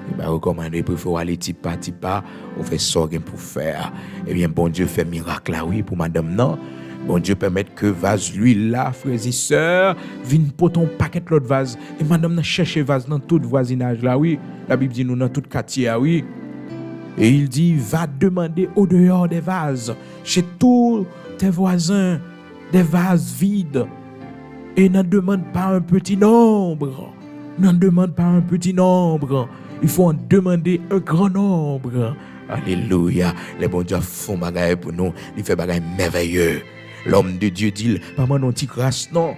Li pa rekòmande, prefere w ale ti pa, ti pa, ou fè sa w gen pou fè a. Ebyen, Bondye fè mirak la, wi, pou madanm nan. Bondye pèmèt ke vaz lwil la, frè e sè, vin pote yon pakèt lòt vaz. E madanm nan chèche vaz nan tout vwazinaj la, wi. Labib di nou nan tout katye a, wi. Et il dit, va demander au dehors des vases, chez tous tes voisins, des vases vides, et n'en demande pas un petit nombre. N'en demande pas un petit nombre. Il faut en demander un grand nombre. Alelouya. Lè Bondye ap fè yon bagay pou nou, li fè bagay mèvèye. Lòm de Dye di l, pa mande yon ti kras non.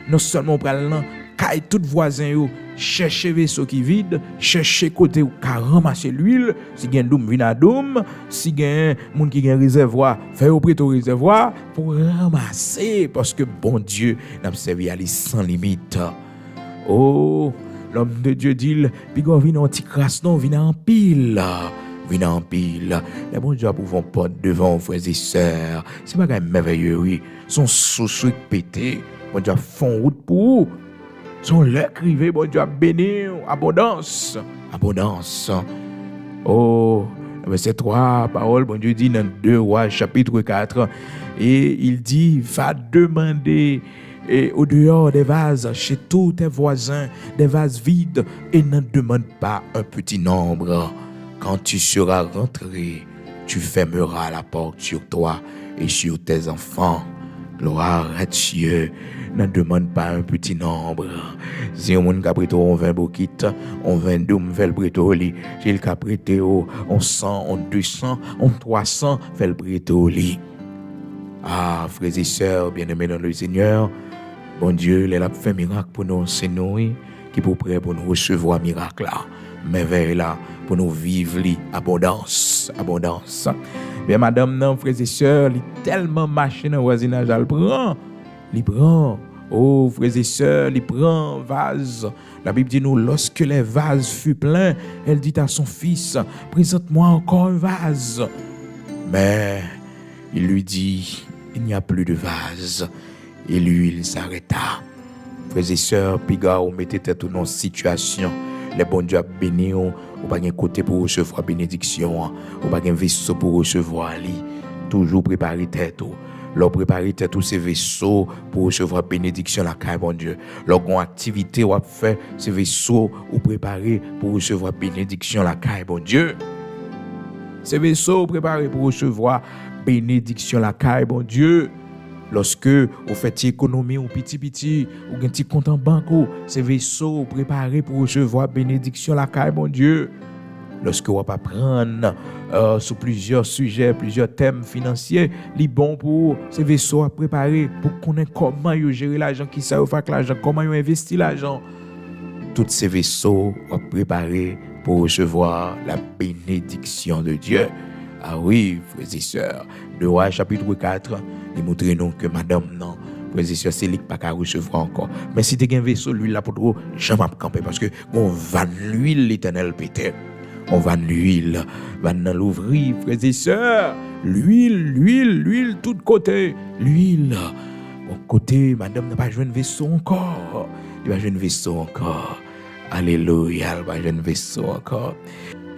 Non sèlman w pral nan kay tout vwazen yo, chèche veso ki vid, chèche kote w ka ranmase lwil, si gen doum, vin a doum, si gen moun ki gen rezèvwa, fè yo prete w rezèvwa pou w ranmase, paske Bondye n ap sèvi a li san limit. O, lòm de Dye di l, piga w vin a yon ti kras non, vin a anpil. Vin a anpil. Lè Bondye ap ouvri yon pòt devan w, frè e sè, se bagay mèvèye, wi. Se yon sous wi k pete. Bondye ap fè yon wout pou ou. Se yon lè k rive, Bondye ap beni w. Abondans. Abondans. O, nan vèsè twa, pawòl Bondye di nan de Wa chapit kat, et il dit, va demander et au dehors des vases, chez tous tes voisins, des vases vides, et n'en demande pas un petit nombre. Quand tu seras rentré, tu fermeras la porte sur toi et sur tes enfants. Gloire à Dieu. N'en demande pas un petit nombre. Si yon moun ka prete w yon ven bokit, yon ven doum, fè l prete w li. Si l ka prete w yon san, yon de san, yon twa san, fè l prete w li. Ah, frères et sœurs bien-aimés dans le Seigneur, Bondye, lè l ap fè mirak pou nou, se nou, wi, ki pou prè pou nou resevwa mirak la. Mèvèy la, pou nou viv li, abondans, abondans. Men madanm nan, frè e sè, li tèlman mache nan vwazinaj la, l pran, li pran. O, frè e sè, li pran vaz. Labib di nou, lorsque les vases furent pleins, elle dit à son fils, présente-moi encore un vase. Men, Il lui dit, il n'y a plus de vase. Et l'huile s'arrêta. Frè e sè, piga ou mete tèt ou nan sitiyasyon, lè Bondye ap beni w, ou pa gen kote pou resevwa benediksyon an, ou pa gen veso pou resevwa li. Toujou prepare tèt ou. Lè w prepare tèt ou, se veso pou resevwa benediksyon lakay Bondye. Lè w gen yon aktivite w ap fè, se veso ou prepare pou resevwa benediksyon lakay Bondye. Se veso ou prepare pou resevwa benediksyon lakay Bondye. Lòske ou fè ti ekonomi ou piti piti, ou gen ti kont an bank ou, se veso ou prepare pou resevwa benediksyon lakay Bondye. Lòske w ap aprann, euh, sou plizyè sijè, plizyè tèm finansye, li bon pou ou. Se veso w ap prepare pou konnen kòman yo jere lajan, kisa yo fè ak lajan, kòman yo envesti lajan. Tout se veso w ap prepare pou resevwa la bénédiction de Dieu. Ah wi, frè e sè, de Wa chapit kat, li montre nou ke madanm nan, frè e sè, se li k pa ka resevwa ankò. Men si te gen veso lwil la, potko janm ap kanpe, paske gon vàn lwil Letènèl pete. Gon vàn lwil, vàn nan louvri, frè e sè. Lwil, lwil, lwil, tout kote, lwil. Bon, kote madanm nan pa jwenn veso ankò. Li pa jwenn veso ankò. Alelouya, li pa jwenn veso ankò.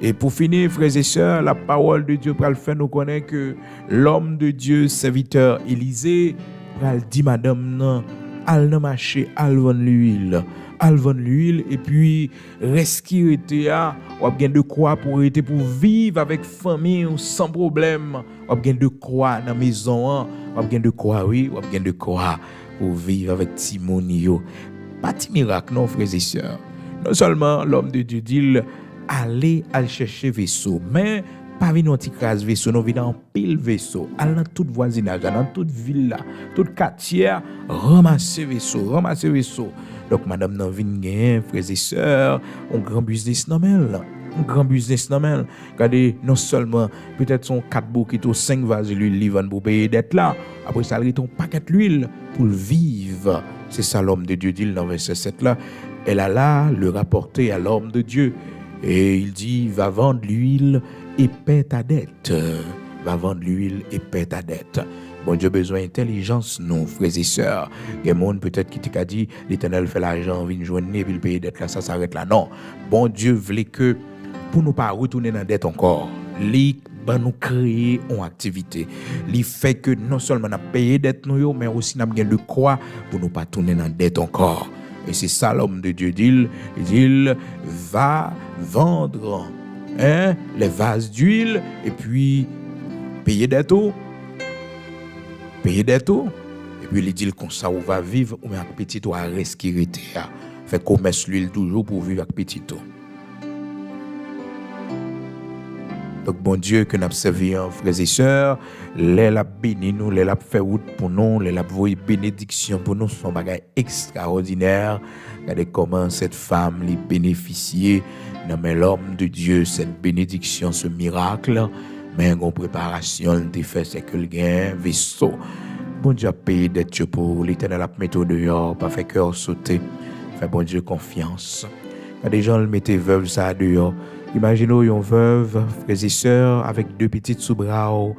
E pou fini, frè e sè, la pawòl de Dye pral fè nou konnen ke lòm de Dye, sèvitè Elize, pral di madanm nan, al nan mache, al vann lwil. Al vann lwil, epi rès ki rete a, w ap gen de kwa pou rete pou viv avèk fanmi w san pwoblèm. W ap gen de kwa nan mezon an. W ap gen de kwa, wi, w ap gen de kwa pou viv avèk timoun yo. Pa ti mirak non, frè e sè. Non sèlman lòm de Dye di l, ale al chèche veso, men pa vin yon ti kras veso, non, vin anpil veso. Al nan tout vwazinaj la, nan tout vil la, tout katye a, ranmase veso, ranmase veso. Donk, madanm nan vin genyen, frè e sè, yon gran biznis nan men l. Yon gran biznis nan men l. Gade, non sèlman, petèt se yon kat bokit ou senk vaz lwil li vann pou peye dèt la. Apre sa, l rete yon pakèt lwil pou l viv. Se sa lòm de Dye di l nan vèsè sèt la. Elle alla le rapporter à l'homme de Dieu. Et il dit, va vendre l'huile et paie ta dette. Va vendre l'huile et paie ta dette. Bondye bezwen entèlijans nou, frè e sè. Gen moun petèt ki te ka di, Letènèl fè lajan vin jwenn li, epi l peye dèt la, sa sa rèt la. Non. Bondye vle ke pou nou pa retounen nan dèt ankò. Li ban nou kreye yon aktivite. Li fè ke non sèlman n ap peye dèt nou yo, men osi n ap gen de kwa pou nou pa tounen nan dèt ankò. E se sa lòm de Dye di l, li di l, va vendre, hein, les vases d'huile, epi peye dèt ou, peye dèt ou, epi li di l konsa ou va viv, ou menm ak pitit ou a rès ki rete a. Fè komès lwil toujou pou w viv ak pitit ou. Donk, Bondye ke n ap sèvi an, frè e sè, lè l ap beni nou, lè l ap fè wout pou nou, lè l ap voye benediksyon pou nou, se yon bagay ekstraòdinè. Gade kòman sèt fanm li benefisye nan men lòm de Dye, sèt benediksyon, se mirak. Men gon preparasyon l te fè, se ke l gen veso. Bondye ap peye dèt yo pou ou. Letènèl ap mete w deyò, pa fè kè w sote. Fè Bondye konfyans. Gade jan l mete vèv sa a deyò. Imajine w yon vèv, frè e sè, avèk de pitit sou bra w.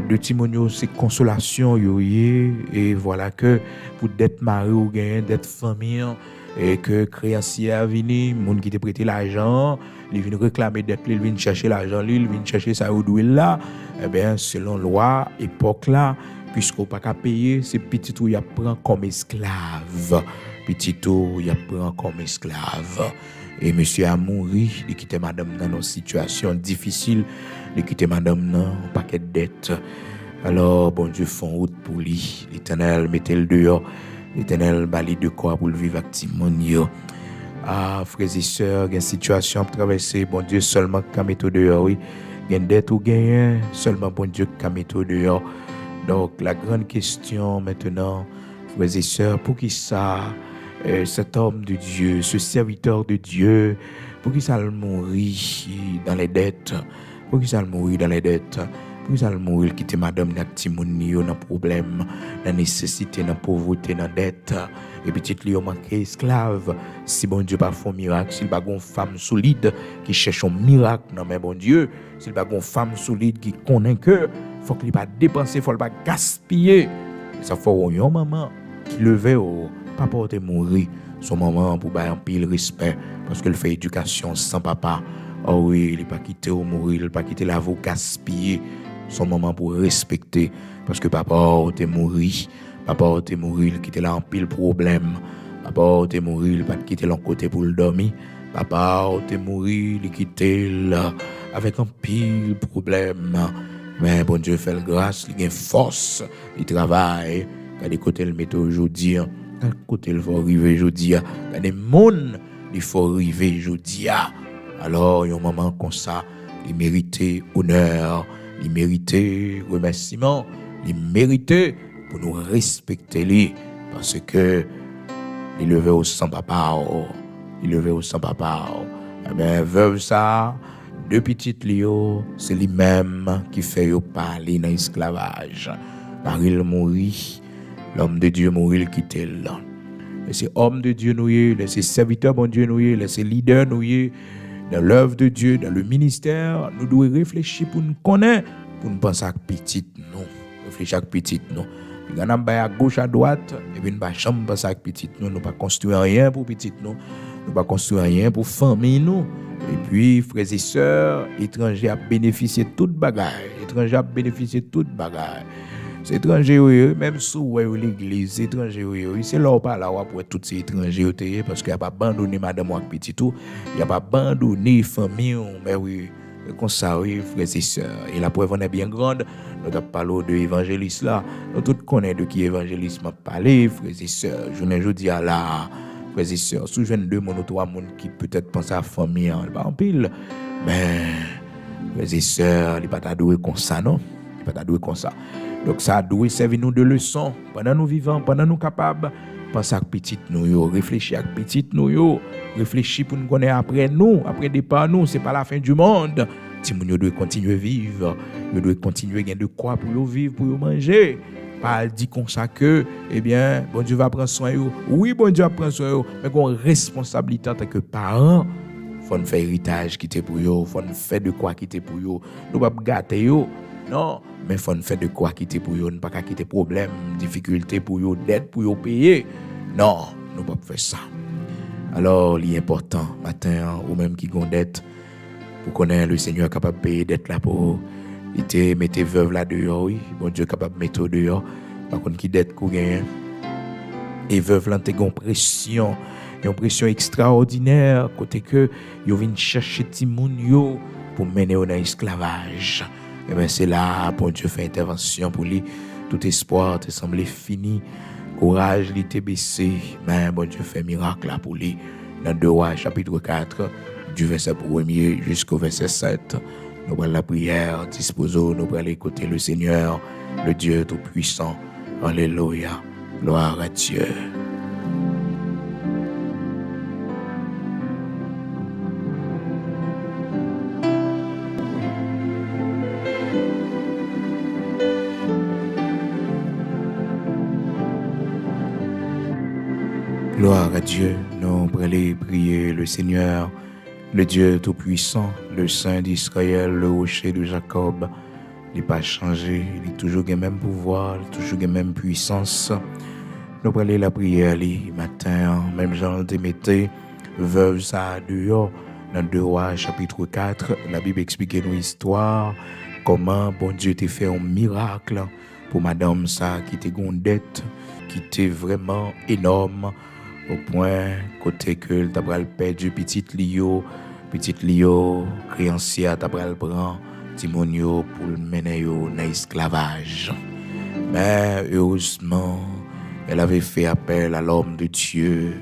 De timoun yo, se konsolasyon yo ye. E vwala ke pou dèt mari w genyen, dèt fanmi an, e ke kreyansye a vini, moun ki te prete lajan an, li vin reklame dèt li, li vin chèche lajan li, li vin chèche sa yo dwe l la, ebyen, selon lwa epòk la, piske w pa ka peye, se pitit ou y ap pran kòm esklav. Pitit ou y ap pran kòm esklav. E mesye a mouri, li kite madanm nan nan yon sitiyasyon difisil, li kite madanm nan yon pakèt dèt. Alò, Bondye fè yon wout pou li. Letènèl mete l deyò. Letènèl ba li de kwa pou l viv ak timoun yo. A, frè e sè, gen sitiyasyon ap travèse, Bondye sèlman k ka mete w deyò, wi. Gen dèt ou genyen, sèlman Bondye k ka mete w deyò. Donk, la grande question maintenant, frè e sè, poukisa, euh, cet homme de Dieu, ce serviteur de Dieu, poukisa l mouri dans les dettes? Poukisa l mouri dans les dettes? Poukisa l mouri, l kite madanm li ak timoun li yo nan pwoblèm, nan nesesite, nan povrete, nan dèt? E pitit li yo manke esklav. Si Bondye pa fè yon mirak, si l pa gen yon fanm solid ki chèche yon mirak nan men Bondye, si l pa gen yon fanm solid ki konnen ke Fòk li pa depanse, fòk li pa gaspiye. Sa fè w yon manman ki leve w, papa w te mouri. Se yon manman pou bay anpil respè, paske l fè edikasyon san papa. O wi, li pa kite w mouri, li pa kite lavi w gaspiye. Se yon manman pou respekte, paske papa w te mouri. Papa w te mouri, li kite l ak anpil pwoblèm. Papa w te mouri, li pa t kite l yon kote pou l dòmi. Papa w te mouri, li kite l avèk anpil pwoblèm. Men Bondye fè l gras, li gen fòs, li travay. Gade kote l mete w jodi a. Gade kote l fè w rive jodi a. Gade moun li fè w rive jodi a. Alò, yon manman konsa, li merite onè, li merite remèsiman, li merite pou nou respekte li, paske li leve w san papa w, li leve w san papa w. Ebyen, vèv sa a, de pitit li yo, se li menm ki fè yo pa ale nan esklavaj. Mari l mouri, lòm de Dye mouri, l kite l. Lè se òm de Dye nou ye, lè se sèvitè Bondye nou ye, lè se lidè nou ye, dans l'œuvre de Dieu, dans le ministère, nou dwe reflechi pou n konnen, pou n panse ak pitit nou. Reflechi ak pitit nou. Piga n ap bay agoch adwat, epi n pa janm panse ak pitit nou. Nou pa konstwi anyen pou pitit nou. Nou pa konstwi anyen pou fanmi nou. Epi, frè e sè, etranje ap benefisye tout bagay. Etranje ap benefisye tout bagay. Se etranje yo ye, menm si w wè yo legliz, se etranje yo ye. Se lè w pa la, w ap wè tout se etranje yo te ye, paske y ap abandone madanm ou ak pitit ou, y ap abandone fanmi w, men wi, se konsa wi, frè e sè. Et la preuve en est bien grande, nou t ap pale w de evanjelis la. Nou tout konnen de ki evanjelis m ap pale, frè e sè. Jounen jodi a la, frè e sè, si w jwenn de moun ou twa moun ki petèt panse a fanmi an, li pa anpil, men, frè e sè, li pa ta dwe konsa, non. Li pa ta dwe konsa. Donk, sa dwe sèvi nou de leson. Pandan nou vivan, pandan nou kapab, panse ak pitit nou yo, reflechi ak pitit nou yo, reflechi pou n konnen apre nou, apre depa nou, se pa lafen di mond. Timoun yo dwe kontinye viv, yo dwe kontinye gen de kwa pou yo viv, pou yo manje. Pa al di konsa ke, ebyen, Bondye va pran swen yo. Wi, Bondye ap pran swen yo, men gen yon responsablite antanke paran. Fò n fè eritaj kite pou yo, fò n fè de kwa kite pou yo. Nou p ap gate yo, non, men fò n fè de kwa kite pou yo. Nou pa ka kite pwoblèm, difikilte pou yo, dèt pou yo peye. Non, nou p ap fè sa. Alò, li enpòtan, maten an, ou menm ki gon dèt, pou konnen Lesenyè kapab peye dèt la pou ou. Li te mete vèv la deyò, wi. Bondye kapab mete w deyò. Pa konn ki dèt ke w genyen. E vèv lan te gen yon presyon, yon presyon ekstraòdinè, kote ke yo vin chèche timoun yo pou mennen yo nan esklavaj. Ebyen, se la a Bondye fè entèvansyon pou li. Tout espwa te sanble fini. Kouraj li te bese, men Bondye fè mirak la pou li. Nan de Wa, chapit kat, du vèsè premye jisko vèsè sèt. Nou pral lapriyè, dispoze w, nou prale kote Lesenyè, le Dye Toupwisan. Alelouya. Gloire à Dieu. Gloire à Dieu. Nou prale priye Lesenyè, le Dye Toupwisan, le Sen de Izrayèl, le Woche de Jakòb. Li pa chanje, li toujou gen menm pouvwa, li toujou gen menm pwisans. Nou prale lapriyè li maten an, menm jan l te mete vèv sa a deyò nan de Wa chapit kat, Labib eksplike nou istwa kòman Bondye te fè yon mirak pou madanm sa a ki te gen yon dèt ki te vrèman enòm, o pwen kote ke l ta pral pèdi pitit li yo, pitit li yo, kreyansye a ta pral pran timoun yo pou l mennen yo nan esklavaj. Men, erezman, elle avait fait appel à l'homme de Dieu.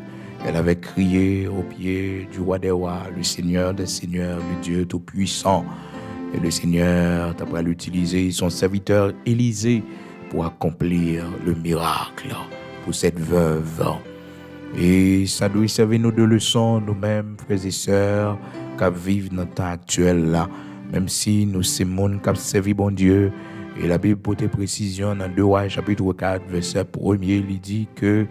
Elle avait crié aux pieds du roi des rois, le Seigneur des seigneurs, le Dieu tout-puissant. Et le Seigneur ta pral itilize son serviteur Élisée pour accomplir le miracle pour cette veuve. E sa dwe sèvi nou de leson, nou menm, frè e sè, k ap viv nan tan aktyèl la. Menm si nou se moun k ap sèvi Bondye, e Labib pote presizyon nan de Wa chapit kat, vèsè premye, li di ke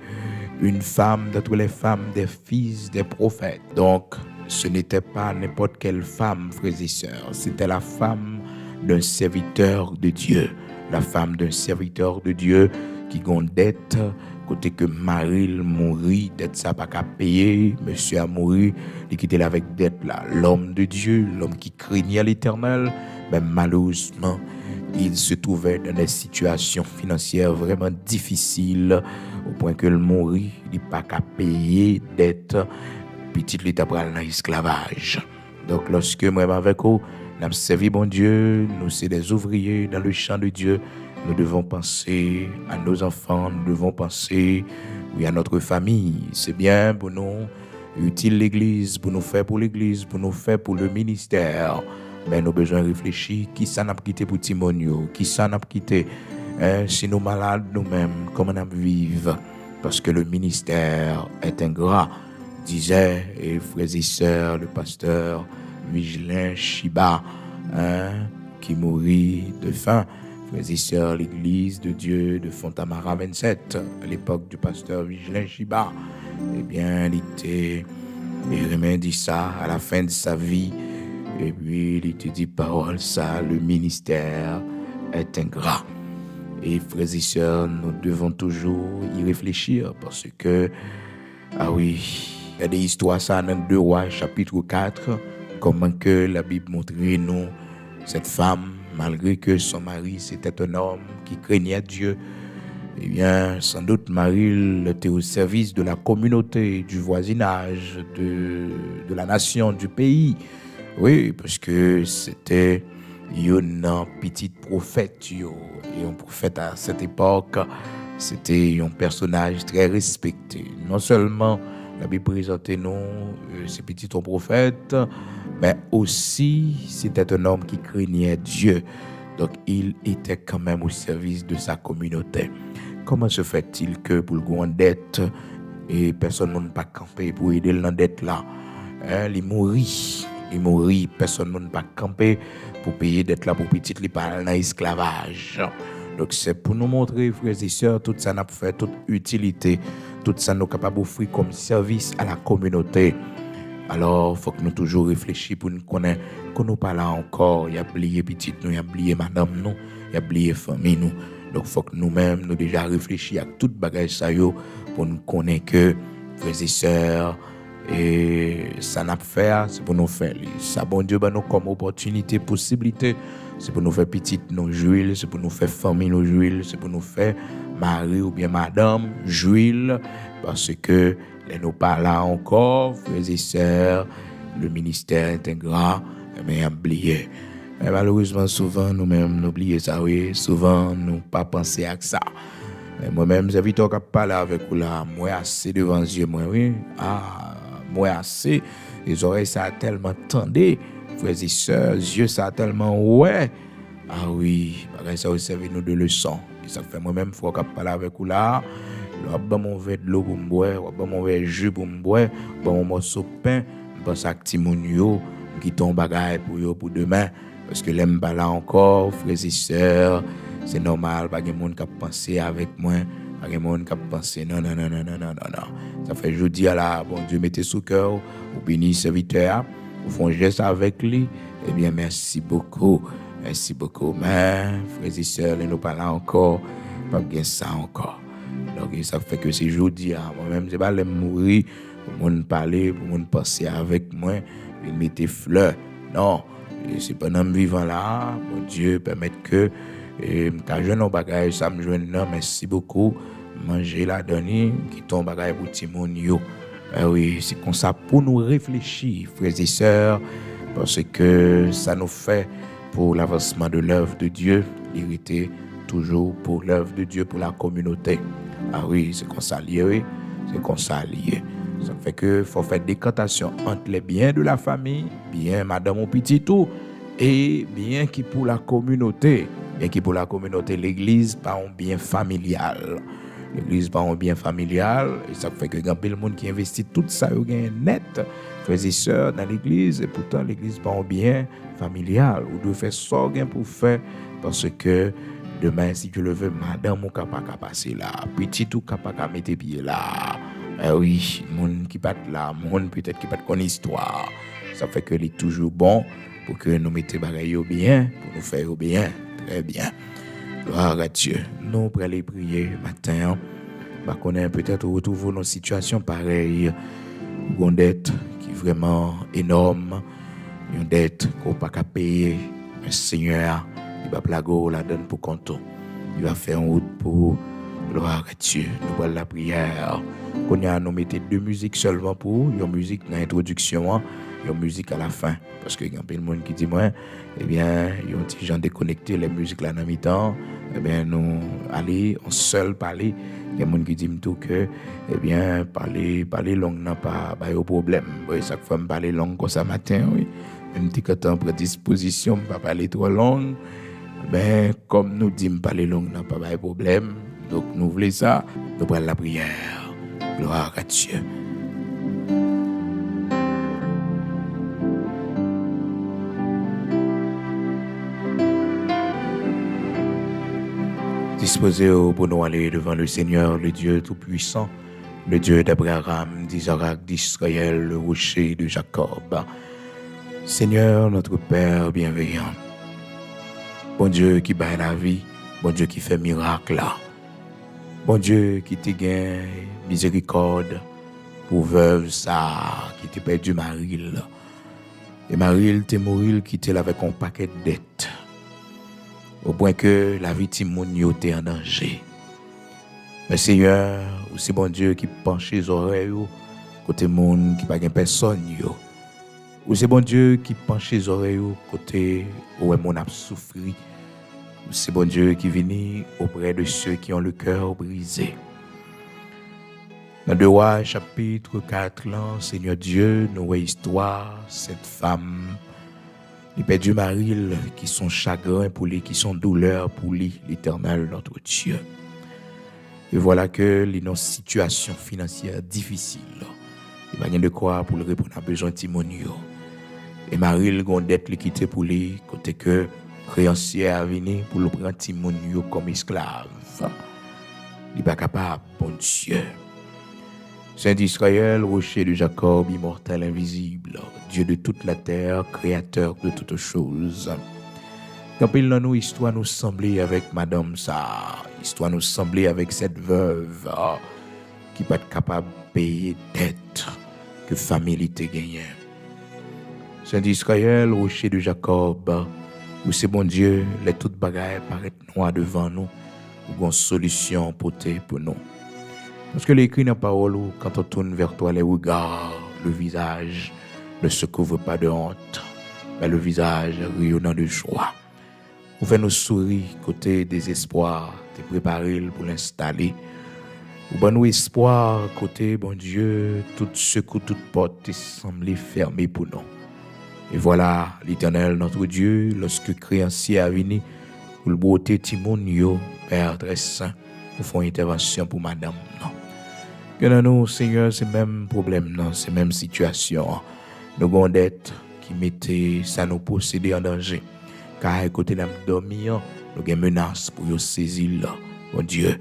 une femme d'entre les femmes des fils des prophètes. Donc, ce n'était pas n'importe quelle femme, frères et sœurs. C'était la femme d'un serviteur de Dieu, la femme d'un serviteur de Dieu ki gon dèt, kote ke mari l mouri, dèt sa pa ka peye, mesye a mouri, li kite l avèk dèt la. L'homme de Dieu, l'homme qui craignait l'Éternel, mais malheureusement, il se trouvait dans des situations financières vraiment difficiles, au point ke l mouri, li pa ka peye dèt, pitit li ta pral nan esklavaj. Donk, lòske mwen avèk ou, n ap sèvi Bondye, nou se des ouvriers dans le champ de Dieu, nous devons penser à nos enfants, nous devons penser, oui, à notre famille. Se byen pou nou itil legliz, pou nou fè pou legliz, pou nou fè pou le ministè. Men nou bezwen reflechi, kisa n ap kite pou timoun yo, kisa n ap kite, en, si nou malad nou menm, kòman n ap viv? Parce que le ministère est ingrat, disait, et frères et sœurs, le pasteur Vigelin Chiba, hein, qui mourit de faim. Frères et sœurs, l'église de Dieu de Fontamara vingt-sept, à l'époque du pasteur Vigelin Chiba, eh bien, li te renmen di sa à la fin de sa vie, epi li te di pawòl sa, le ministère est ingrat. Et frères et sœurs, nous devons toujours y réfléchir parce que, ah oui, gade istwa sa nan deux Rois chapitre quatre, kòman ke Labib montre nou cette femme, malgré que son mari c'était un homme qui craignait Dieu, eh bien, sans doute, mari l te au service de la communauté, du voisinage, de, de la nation, du pays. Oui, parce que c'était youn nan pitit pwofèt yo. E yon pwofèt à cette époque, se te yon pèsonaj trè respekte. Non sèlman Labib prezante nou, euh, se pitit yon pwofèt, men osi, c'était un homme qui craignait Dieu. Donc, il était quand même au service de sa communauté. Comment se fait-il que pou l gen yon dèt, e pèsonn moun pa kanpe pou ede l nan dèt la? En, li mouri. Li mouri, pèsonn moun pa kanpe pou peye dèt la pou pitit li pa al nan esklavaj. Donk, se pou nou montre, frè e sè, tout sa n ap fè, tout itilite, tout sa nou kapab ofri kòm sèvis a la kominote. Alò, fòk nou toujou reflechi pou n konnen, kou nou pa la ankò, y ap bliye pitit nou, y ap bliye madanm nou, y ap bliye fanmi nou. Donk, fòk nou menm, nou deja reflechi ak tout bagay sa yo pou n konnen ke, frè e sè, e sa n ap fè a, se pou nou fè li. Sa Bondye ban nou kòm opòtinite, posiblite, se pou nou fè pitit nou jwi l, se pou nou fè fanmi nou jwi l, se pou nou fè mari oubyen madanm jwi l, paske lè nou pa la ankò, frè e sè, le ministère est ingrat, ebyen, y ap bliye. Men malerezman, souvan, nou menm, nou bliye sa, wi. Souvan, nou pa panse ak sa. Men mwen menm, sèvitè k ap pale avèk ou la, m wè ase devan zye mwen, wi. Ah, m wè ase. E zòrèy sa a tèlman tande, frè e sè, zye sa a tèlman wè. Ah wi, bagay sa yo sèvi nou de leson. E sa k fè mwen menm, frè k ap pale avèk ou la, lè w ap ban m yon vè dlo pou m bwè, w ap ban m yon vè ji pou m bwè, w ap ban m yon mòso pen, m panse ak timoun yo, m kite yon bagay pou yo, pou demen. Paske lè m pa la ankò, frè e sè, se nòmal, pa gen moun k ap panse avèk mwen, pa gen moun k ap panse, non, non, non. Sa fè jodi a la, Bondye mete sou kè w, ou beni sèvitè a, ou fè yon jès avèk li, ebyen, mèsi bokou, mèsi bokou. Men, frè e sè, lè nou pa la ankò, p ap gen sa ankò. Donk, e sa fè ke se jodi a, mwen menm, se pa lè m mouri, pou moun pale, pou moun panse avèk mwen, vin mete flè. Non. E se pandan m vivan la, Bondye pèmèt ke, e, m ka jwenn yon bagay, sa m jwenn nan, mèsi bokou, m manje ladan li, m kite yon bagay pou timoun yo. E wi, se konsa pou nou reflechi, frè e sè, paske sa nou fè pou lavansman de lèv de Dye, li rete toujou pou lèv de Dye, pou la kominote. Ah wi, se konsa l ye, wi. Se konsa l ye. Sa fè ke fò fè dekantasyon ant les biens de la famille, byen madanm ou pitit ou, e byen ki pou la kominote. Byen ki pou la kominote, legliz pa yon byen familyal. Legliz pa yon byen familyal, e sa k fè ke gen anpil moun ki envesti tout sa yo genyen nèt, frè e sè, nan legliz, e poutan legliz pa yon byen familyal. Ou dwe fè sa w gen pou w fè, paske demen, si Dye le ve, madanm ou ka pa ka pase la, pitit ou ka pa ka mete pye la. E wi, moun ki pa t la, moun petèt ki pa t konn istwa, Sa fè ke li toujou bon pou ke nou mete bagay yo byen, pou nou fè yo byen, trè byen. Gloire à Dieu. Nou prale priye maten an. M pa konnen, petèt ou retwouve w nan sitiyasyon parèy. Ou gon dèt ki vrèman enòm, yon dèt ke w pa ka peye. Men Senyè a, li p ap lage w ladan l pou kont ou. Li va fè yon wout pou ou. Gloire à Dieu. Nou pral lapriyè. Kounye a, nou mete de mizik sèlman pou ou. Yon mizik nan entwodiksyon an, yon mizik alafen. Paske gen anpil moun ki di mwen, ebyen, yon ti jan dekonekte lè mizik la nan mitan, ebyen, nou ale yon sèl pale. Gen moun ki di m tou ke, ebyen, pale, pale long nan pa ba yo pwoblèm. Bon, e sa k fè m pale long konsa maten an, wi. Men m te gentan pran dispozisyon, m pa pale twò long. Men, kòm nou di m pale long nan pa bay pwoblèm, donk nou vle sa, nou pral lapriyè. Gloire à Dieu. Dispoze w pou nou ale devan le Seigneur, le Dieu Tout-Puissant, le Dieu d'Abraham, d'Isaac, d'Israël, le rocher de Jacob. Seigneur, notre Père bienveillant, Bondye ki bay lavi, Bondye ki fè mirak la, Bondye ki te gen mizerikòd pou vèv sa a ki te pèdi mari l. E mari l te mouri, l kite l avèk yon pakèt dèt, opwen ke lavi timoun yo te an danje. Men Senyè, ou se Bondye ki panche zòrèy ou kote moun ki pa gen pèsòn yo. Ou se Bondye ki panche zòrèy ou kote ou wè moun ap soufri. Ou se Bondye ki vini auprès de ceux qui ont le cœur brisé. Nan de Wa chapit kat lan, Senyè Dye, nou wè istwa sèt fanm. Li pèdi mari l, ki se yon chagren pou li, ki se yon doulè pou li, Letènèl notre Dye. E vwala ke li nan sitiyasyon finansyè difisil. Li pa gen de kwa pou l reponn a bezwen timoun yo. E mari l gon dèt li kite pou li, kote ke kreyansye a vini pou l pran timoun yo kòm esklav. Li pa kapab, Bondye. Saint d'Israël, rocher de Jacob, immortel, invisible, Dieu de toute la terre, créateur de toutes choses. Gen anpil nan nou, istwa nou sanble avèk madanm sa a. Istwa nou sanble avèk sèt vèv, ah, ki pa t kapab peye dèt ke fanmi li te genyen. Saint d'Israël, rocher de Jacob, ou se Bondye, lè tout bagay parèt nwa devan nou, ou gon solisyon pote pou nou. Paske li ekri nan pawòl ou, quand on tourne vers toi les regards, le visage ne se couvre pas de honte, mais le visage rayonnant de joie. Ou fè nou souri kote dezespwa te prepare l pou l enstale. Ou ban nou espwa kote, Bondye, tout sekou, tout pòt te sanble fèmen pou nou. E vwala, Letènèl notre Dye, lòske kreyansye a vini pou l bwote timoun yo, Pè trè sen, ou fè yon entèvansyon pou madanm nan. Gen nan nou, Senyè, se menm pwoblèm nan, se menm sitiyasyon an. Nou gon dèt ki mete sa nou posede an danje. Kay kote n ap dòmi an, nou gen menas pou yo sezi l, Bondye.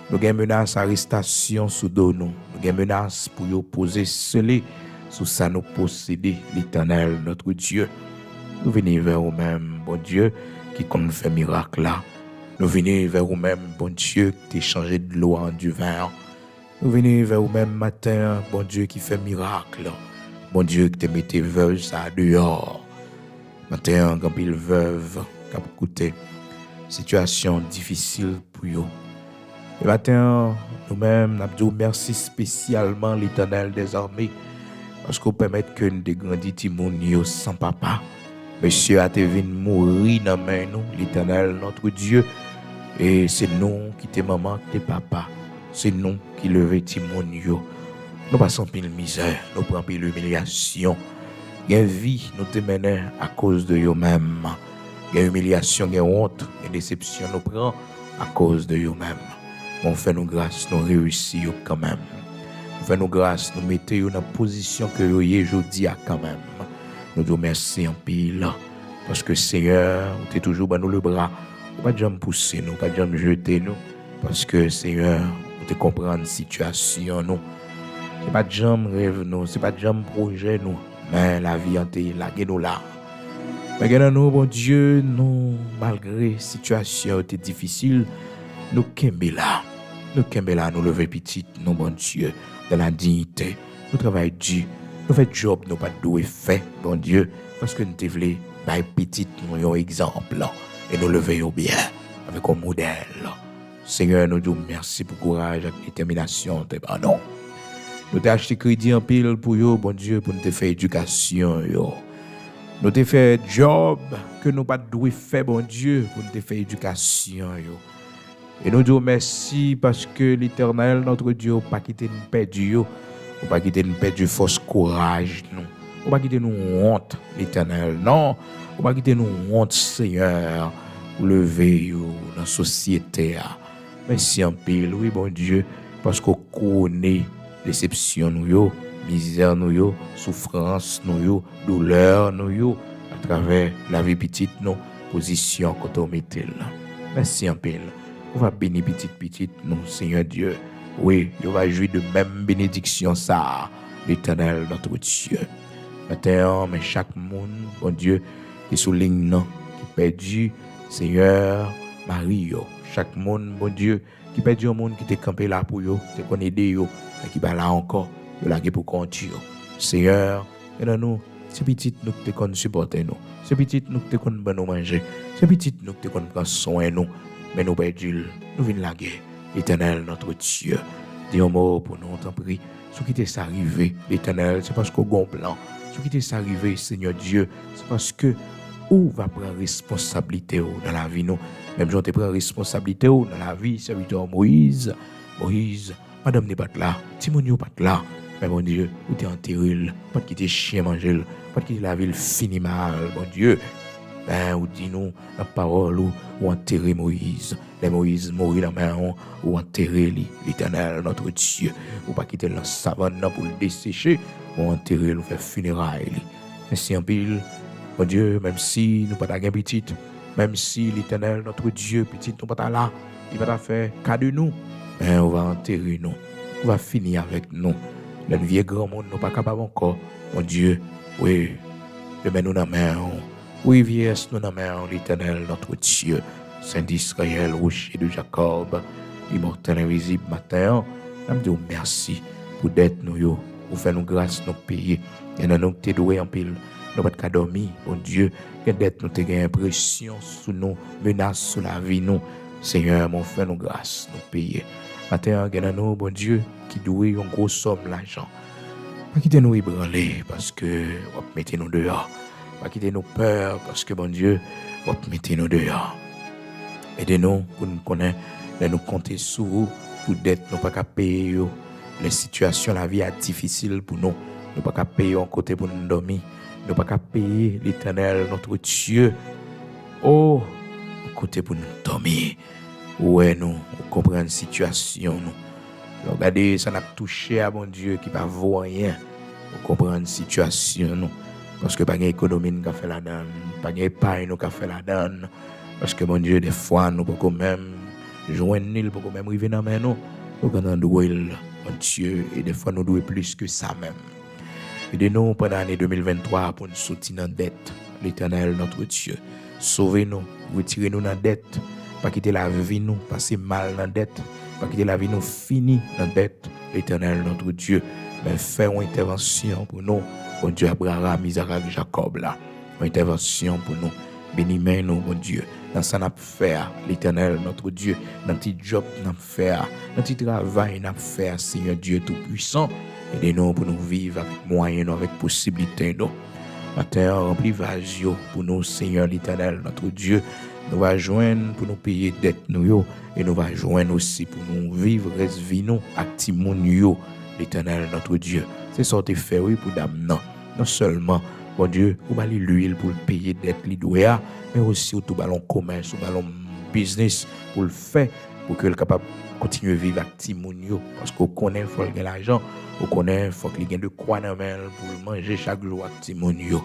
Nou gen menas arestasyon sou do nou. Nou gen menas pou yo poze sele sou sa nou posede, Letènèl notre Dye. Nou vini vè ou menm, Bondye, ki konn fè mirak la. Nou vini vè ou menm, Bondye, ki te chanje dlo a an diven an. Nou vini vè ou menm maten an, Bondye ki fè mirak la. Bondye ki te mete vèv sa a deyò. Maten an, gen anpil vèv k ap koute sitiyasyon difisil pou yo. E maten an, nou menm, n ap di w mèsi espesyalman, Letènèl dèzame, paske w pèmèt ke n te grandi timoun yo san papa. Mesye a te vin mouri nan men nou, Letènèl notre Dye, e se nou ki te manman, ki te papa, se nou ki leve timoun yo. Nou pase anpil mizè, nou pran anpil imilyasyon. Gen vi nou te mennen akoz de yo menm. Gen imilyasyon, gen wont, gen desepsyon nou pran akoz de yo menm. Men w fè nou gras, nou reyisi yo kanmenm. W fè nou gras, nou mete yo nan pozisyon ke yo ye jodi a kanmenm. Nou di w mèsi anpil, paske, Senyè, ou te toujou ban nou lebra. Ou pa t janm pouse nou, ou pa t janm jete nou, paske, Senyè, ou te konprann sitiyasyon nou. Se pa t janm rèv nou, se pa t janm pwojè nou, Men lavi an te lage nou la. Men gen nan nou, Bondye, nou, malgre sitiyasyon yo te difisil, nou kenbe la. Nou kenbe la, nou leve pitit nou, Bondye, dans la dignité. Nou travay di, nou fè djòb nou pa t dwe fè, Bondye, paske nou te vle bay pitit nou yon egzanp. E nou leve yo byen, avèk yon modèl. Senyè, nou di w mèsi pou kouraj ak detèminasyon w te ban nou. Nou te achte kredi anpil pou yo, Bondye, pou nou te fè edikasyon yo. Nou te fè djòb ke nou pa t dwe fè, Bondye, pou nou te fè edikasyon yo. E nou di w mèsi paske, Letènèl, notre Dieu, ou pa kite n pèdi yo. Ou pa kite n pèdi fòs kouraj nou. Ou pa kite nou wont, Letènèl. Non, ou pa kite nou wont, Senyè, ou leve yo nan sosyete a. Mèsi anpil, wi, Bondye, paske w kouwone desepsyon nou yo, mizè nou yo, soufrans nou yo, doulè nou yo, atravè lavi pitit nou, pozisyon kote w mete l la. Mèsi anpil. Ou va beni pitit pitit nou, Senyè Dye. Wi, yo va jwi de menm benediksyon sa a, Letènèl, notre Dieu. Maten an, men chak moun, Bondye, ki sou liy nan, ki pèdi, Senyè, mari yo. Chak moun, Bondye, ki pèdi yon moun ki te kanpe la pou yo, te konn ede yo, men ki pa la ankò, yo lage pou kont yo. Senyè, gen nan nou, se pitit nou ki te konn sipòte nou. Se pitit nou ki te konn ban nou manje. Se pitit nou ki te konn pran swen nou. Men nou pèdi l, nou vin lage. Letènèl, notre Dieu, di yon mo pou nou, tanpri. Si w kite sa rive, Letènèl, se paske w gen yon plan. Si w kite sa rive, Senyè Dye, se paske ou va pran responsablite w nan lavi nou. Menm jan w te pran responsablite w nan lavi sèvitè w Moyiz. Moyiz, madanm li pa t la, timoun yo pa t la. Men Bondye, ou te antere l, ou pa t kite chen manje l, ou pa t kite lavi l fini mal, Bondye. Men ou di nou, nan pawòl ou, ou antere Moyiz. Lè Moyiz mouri nan men w, ou antere li, Letènèl, notre Dieu. Ou pa kite l nan savann nan pou l deseche, ou antere l, ou fè fineray li. Mèsi anpil, Bondye, menm si nou pa ta gen pitit, menm si, Letènèl, notre Dieu, pitit nou pa ta la, li pa ta fè ka de nou, men ou va antere nou, ou va fini avèk nou. Lè n vye granmoun, nou pa kapab ankò, Bondye, wi, demen nou nan men w. Wi, vyeyès nou nan men w, Letènèl, notre Dieu, Sen d'Israyèl, Woche de Jakòb, Imòtèl envizib, maten an, n ap di w mèsi pou dèt nou yo. Ou fè nou gras, nou peye. Gen nan nou ki te dwe anpil, nou pa t ka dòmi, Bondye. Gen dèt nou te gen enpresyon sou nou, menas sou lavi nou. Senyè, men w fè nou gras, nou peye. Maten an, gen nan nou, Bondye, ki dwe yon gwo sòm lajan. Pa kite nou ebranle, paske w ap mete nou deyò. Pa kite nou pè, paske, Bondye, w ap mete nou deyò. Ede nou pou n konnen lè nou konte sou ou pou dèt nou pa ka peye yo, lè sitiyasyon lavi a difisil pou nou, nou pa ka peye yon kote pou n dòmi, nou pa ka peye, Letènèl, notre Dieu. O, yon kote pou n dòmi. Ou wè nou, ou konprann sitiyasyon nou. Lè w gade sa n ap touche a, Bondye, ki pa vo anyen, ou konprann sitiyasyon nou. Paske pa gen ekonomi n ka fè ladan l, pa gen epay nou ka fè ladan l. Paske, Bondye, dèfwa nou poko menm jwenn li, l poko menm rive nan men nou. Nou gentan dwe l, Bondye, e dèfwa nou dwe plis ke sa menm. Ede nou pandan ane de mil venntwa pou n soti nan dèt, Letènèl, notre Dieu. Sove nou, retire nou nan dèt. Pa kite lavi nou pase mal nan dèt. Pa kite lavi nou fini nan dèt, Letènèl, notre Dieu. Men fè yon entèvansyon pou nou, Bondye Abraram, Izak ak Jakòb la. Yon entèvansyon pou nou. Beni men nou, Bondye, nan sa n ap fè a, Letènèl, notre Dieu, nan ti djòb n ap fè a, nan ti travay n ap fè a, Senyè Dye Toupuisan. Ede nou pou nou viv avèk mwayen nou, avèk posiblite nou. Maten an, ranpli vaz yo pou nou, Senyè Letènèl, notre Dieu. Nou va jwenn pou nou peye dèt nou yo, e nou va jwenn osi pou nou viv rès vi nou ak timoun yo, Letènèl, notre Dieu. Se sa w te fè, wi, pou dam nan. Non sèlman, Bondye, ou ba li lwil pou l peye dèt li dwe a, men osi ou tou ba l yon komès, ou ba l yon biznis pou l fè, pou ke l kapab kontinye viv ak timoun yo. Paske w konnen fò l gen lajan, ou konnen fòk li gen de kwa nan men l pou l manje chak jou ak timoun yo.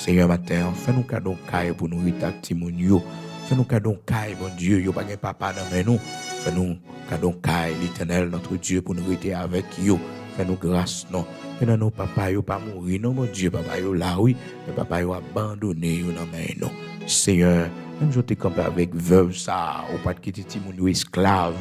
Senyè, maten an, fè nou kado yon kay pou nou rete ak timoun yo. Fè nou kado yon kay, Bondye, yo pa gen papa nan men nou. Fè nou kado yon kay, Letènèl, notre Dieu, pou nou rete avèk yo. Fè nou gras non. Fè nan nou papa yo pa mouri non, Bondye, papa yo la wi, men papa yo abandone yo nan men nou. Senyè, menm jan w te kanpe avèk vèv sa a, ou pa t kite timoun yo esklav.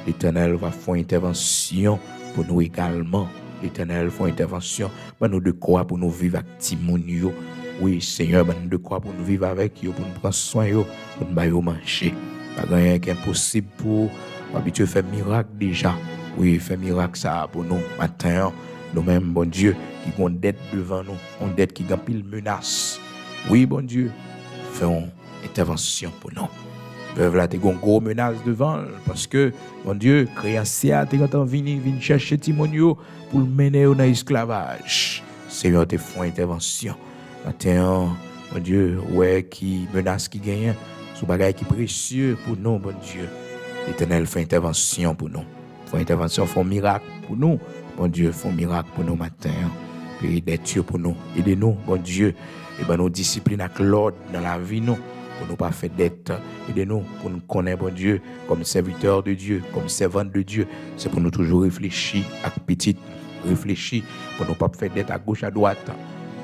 Letènèl, w ap fè yon entèvansyon pou nou egalman. Letènèl, fè yon entèvansyon. Ban nou dekwa pou nou viv ak timoun yo. Wi, Senyè, ban nou dekwa pou nou viv avèk yo, pou nou pran swen yo, pou nou ba yo manje. Pa gen anyen ki enposib pou ou. W abitye fè mirak deja. Wi, fè mirak sa a pou nou maten an. Nou menm, Bondye, ki gen yon dèt devan nou, yon dèt ki gen anpil menas. Wi, Bondye, fè yon entèvansyon pou nou. Vèv la te gen yon gwo menas devan l, paske, Bondye, kreyansye a te gentan vini, vin chèche timoun yo pou l mennen yo nan esklavaj. Senyè te fè yon entèvansyon. Maten an, Bondye, ou wè ki menas ki genyen sou bagay ki presye pou nou, Bondye. Letènèl fè entèvansyon pou nou. Fè entèvansyon, fè yon mirak pou nou. Bondye, fè yon mirak pou nou maten an. Peye dèt yo pou nou. Ede nou, Bondye, e ban nou disiplin ak lòd nan lavi nou, pou nou pa fè dèt. Ede nou pou nou konnen, Bondye, kòm sèvitè de Dye, kòm sèvant de Dye, se pou nou toujou reflechi ak pitit, reflechi pou nou p ap fè dèt agoch adwat.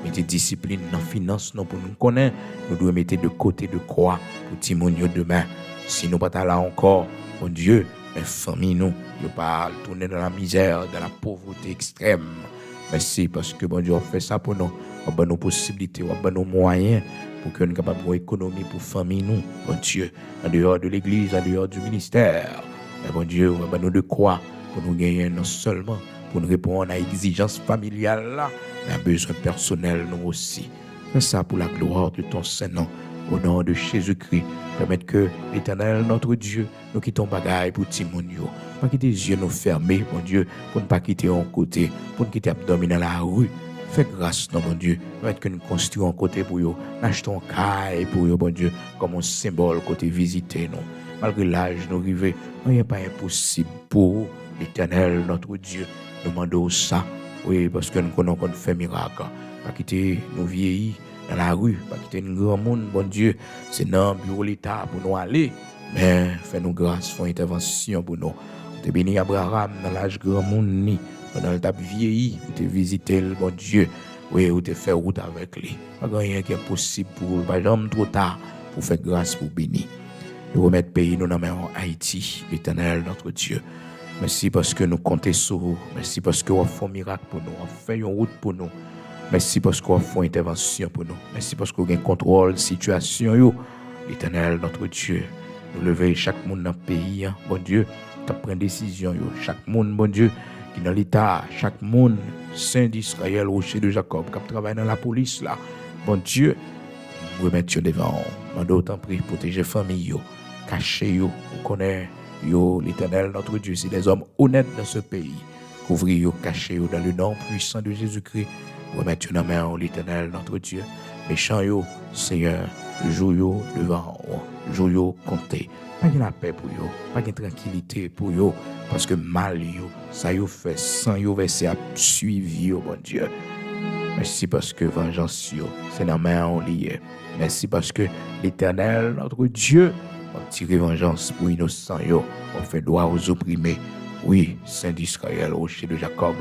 Mete disiplin nan finans nou pou nou konnen nou dwe mete de kote de kwa pou timoun yo demen. Si nou pa ta la ankò, Bondye, men fanmi nou, yo pa al tounen dans la misère, dans la pauvreté extrême. Mèsi paske, Bondye, w ap fè sa pou nou. W ap ban nou posiblite, w ap ban nou mwayen pou ke nou kapab gen ekonomi pou fanmi nou, Bondye, an deyò de legliz, an deyò du ministè. Men, Bondye, w ap ban nou de kwa pou nou genyen non sèlman pou nou reponn a egzijans familyal la, men a bezwen pèsonèl nou osi. Fè sa pou la glwa de ton sen non, o non de Jezikri. Pèmèt ke Letènèl, notre Dieu, nou kite yon bagay pou timoun yo. Pa kite zye nou fèmen, Bondye, pou n pa kite yon kote, pou n kite ap dòmi nan lari. Fè gras non, Bondye. Pèmèt ke n konstwi yon kote pou yo, n achte yon kay pou yo, Bondye, kòm yon senbòl kote vizite nou. Malgre laj nou rive, anyen pa enposib pou ou, Letènèl, notre Dieu. Nou mande w sa, wi, paske n konnen w konn fè mirak. Pa kite nou vyeyi nan lari, pa kite n granmoun, Bondye. Se nan biwo Leta pou nou ale, men fè nou gras, fè yon entèvansyon pou nou. Ou te beni Abraram nan laj granmoun li, pandan l t ap vyeyi, ou te vizite l, Bondye. Wi, ou te fè wout avèk li. Pa gen anyen ki enposib pou ou, li pa janm twò ta pou fè gras, pou beni. Nou remèt peyi nou nan men w, Ayiti, Letènèl, notre Dieu. Mèsi paske nou konte sou ou. Mèsi paske w ap fè yon mirak pou nou, w ap fè yon wout pou nou. Mèsi paske w ap fè yon entèvansyon pou nou. Mèsi paske w gen kontwòl sitiyasyon yo. Letènèl, notre Dieu, nou leve chak moun nan peyi an, Bondye, k ap pran desizyon yo. Chak moun, Bondye, ki nan Leta a, chak moun, Sen Disrayèl, Woche de Jakòb, k ap travay nan lapolis la, Bondye, m remèt yo devan w. Mande w, tanpri, pwoteje fanmi yo, kache yo. Ou konnen yo, Letènèl, notre Dieu, se dèzòm onèt dans ce pays. Kouvri yo, kache yo dans le nom puissant de Jésus-Christ. Remèt yo nan men w, Letènèl, notre Dieu. Mechan yo, Senyè, jou yo devan w, jou yo konte. Pa gen lapè pou yo, pa gen trankilite pou yo, paske mal yo, sa yo fè, san yo vèse ap swiv yo, Bondye. Mèsi paske vanjans yo, se nan men w li ye. Mèsi paske Letènèl, notre Dieu, w ap tire vanjans pou inosan yo, w ap fè dwa aux opprimés. Wi, Sen Disrayèl, Woche de Jakòb,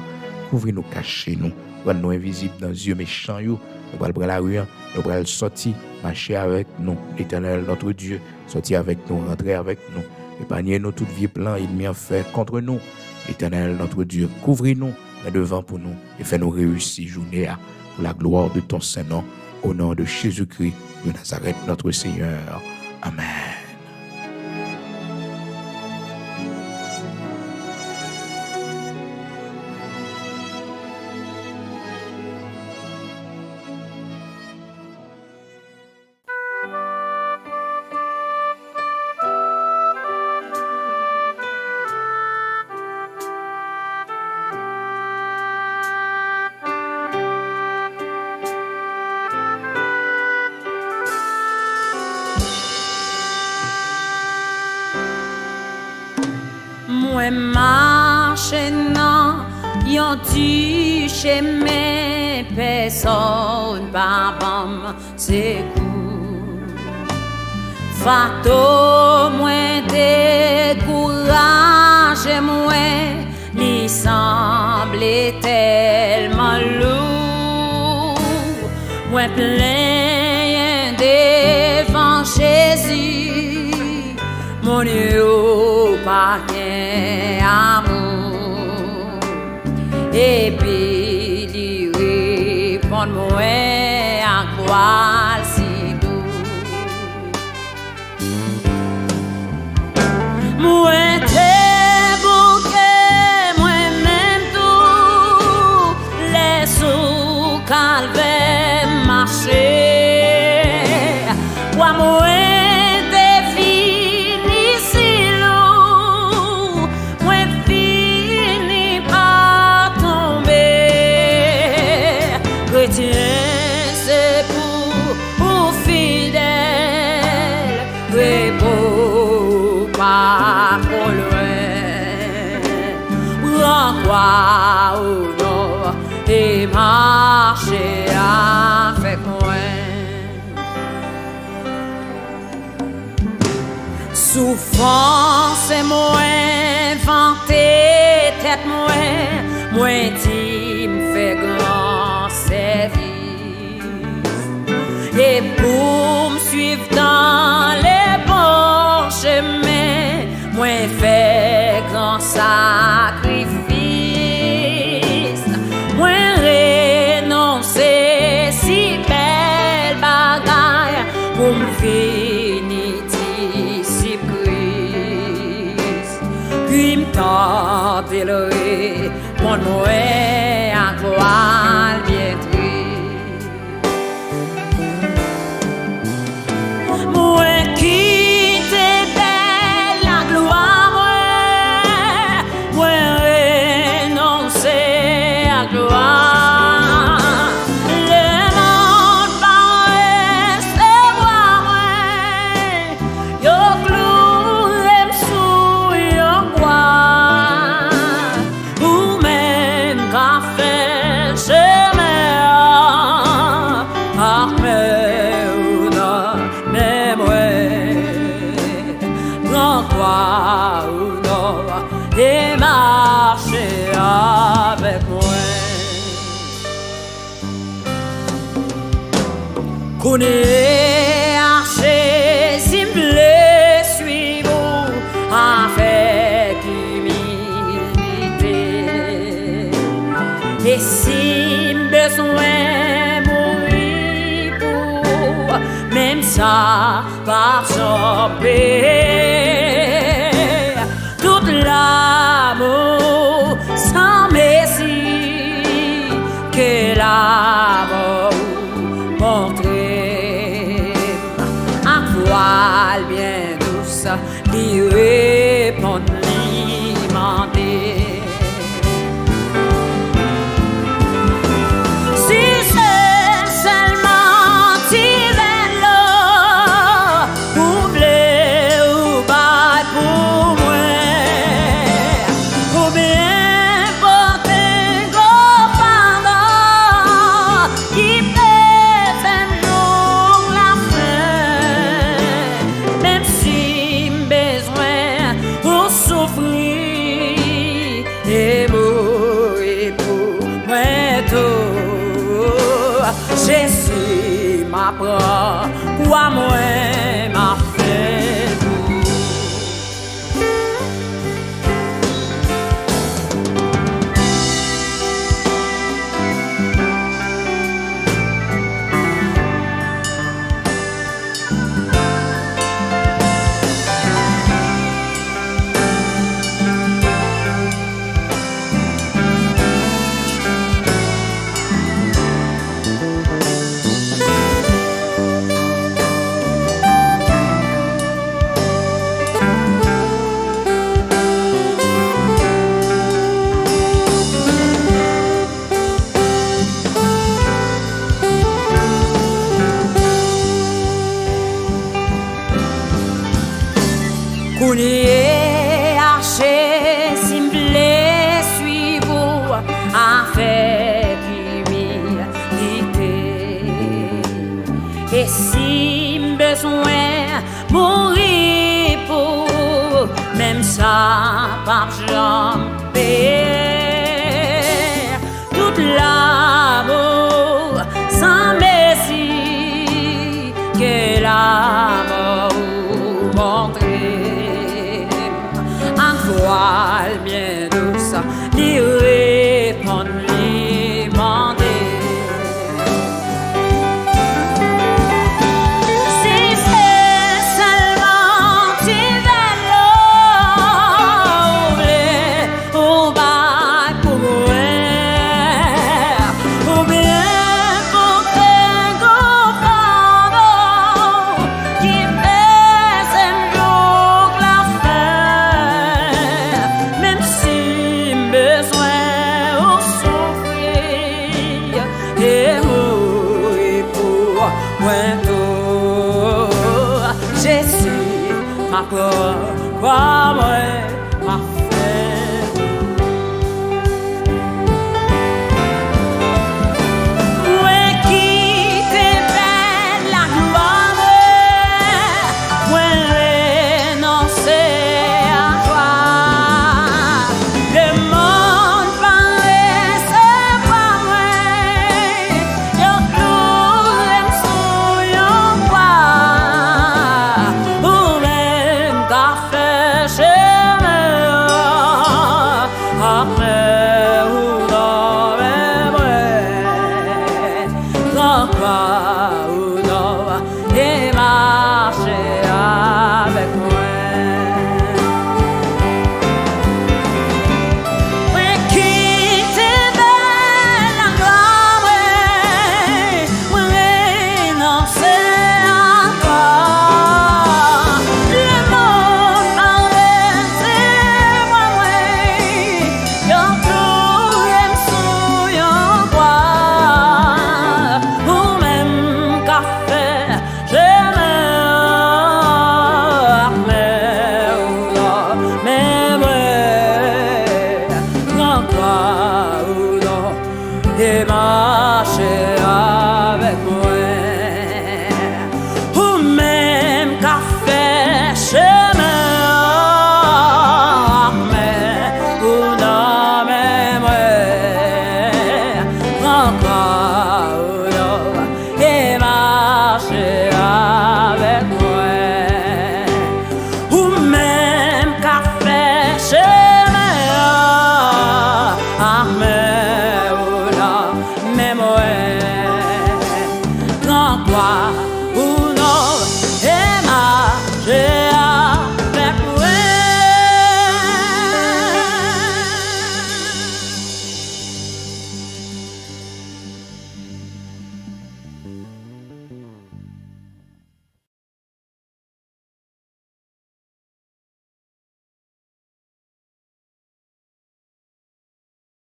kouvri nou, kache nou, rann nou envizib nan zye mechan yo. Nou pral pran lari an, nou pral sòti, mache avèk nou, Letènèl, notre Dieu, sòti avèk nou, rantre avèk nou. Epanye nou tout vye plan ènmi an fè kont nou, Letènèl, notre Dieu, kouvri nou, pran devan pou nou, e fè nou reyisi jounen an, pour la gloire de ton saint nom, au nom de Jésus-Christ de Nazareth, notre Seigneur. Amen. Mwen mache nan yon ti chemen, pèsonn pa ban m sekou. Fato mwen dekouraje mwen, li Sanble tèlman lou, mwen plenyen devan Jezi, moun yo pa gen amou. Epi li reponn mwen ak vwa l si dou. Mwen te bouke mwen menm tou, lè sou kalvè m mache. Pwa mwen te vini si lou, mwen fini pa tonbe. Kretyen, se pou ou fidèl, repo w pa twò lwen. Pran kwa ou non e mache avèk mwen. Soufran se mwen vante tèt mwen, mwen di m fè gran sèvis. E pou m swiv dan le bon chemen, mwen fè gran sakrifis. Mwen renonse si bèl bagay pou m vini disip Kris. Pi m tande l reponn mwen ak vwa l byen tris. Mwen kite bèl laglwa mwen, mwen renonse ak glwa. Lemonn pa resevwa mwen, yo kloure m sou yon kwa. Ou menm ka fè chemen an ak men ou nan men mwen. Pran kwa ou non e mache avèk mwen. Kounye a Jezi m vle swiv ou avèk imilite. E si m bezwen mouri pou ou, menm sa p ap janm peye. Tout lanmou san mezi ke lamò ou montre m. Ak vwa l byen dous, li reponn, li mande. Si se sèlman ti vèlo ou vle ou bay pou mwen, oubyen pote gwo fado ki te fè m jouk lafen, menm si m bezwen ou soufri e mouri pou mwen tou. Jezi, m a pran kwa mwen, m a fè pou ou. Kounye a, Jezi, m vle swiv ou avèk imilite. E si m bezwen mouri pou ou, menm sa p ap janm peye. Lanmou san mezi ke lanmou ou montre m, ak vwa l byen dous, li reponn, li mande. Si se sèlman ti vèlo ou vle, ou bay pou mwen, oubyen pou grenn gwo famo ki peze m jouk lafen, menm si m bezwen ou soufri e mouri pou mwen tou. Jezi, m ap pran kwa mwen, m ap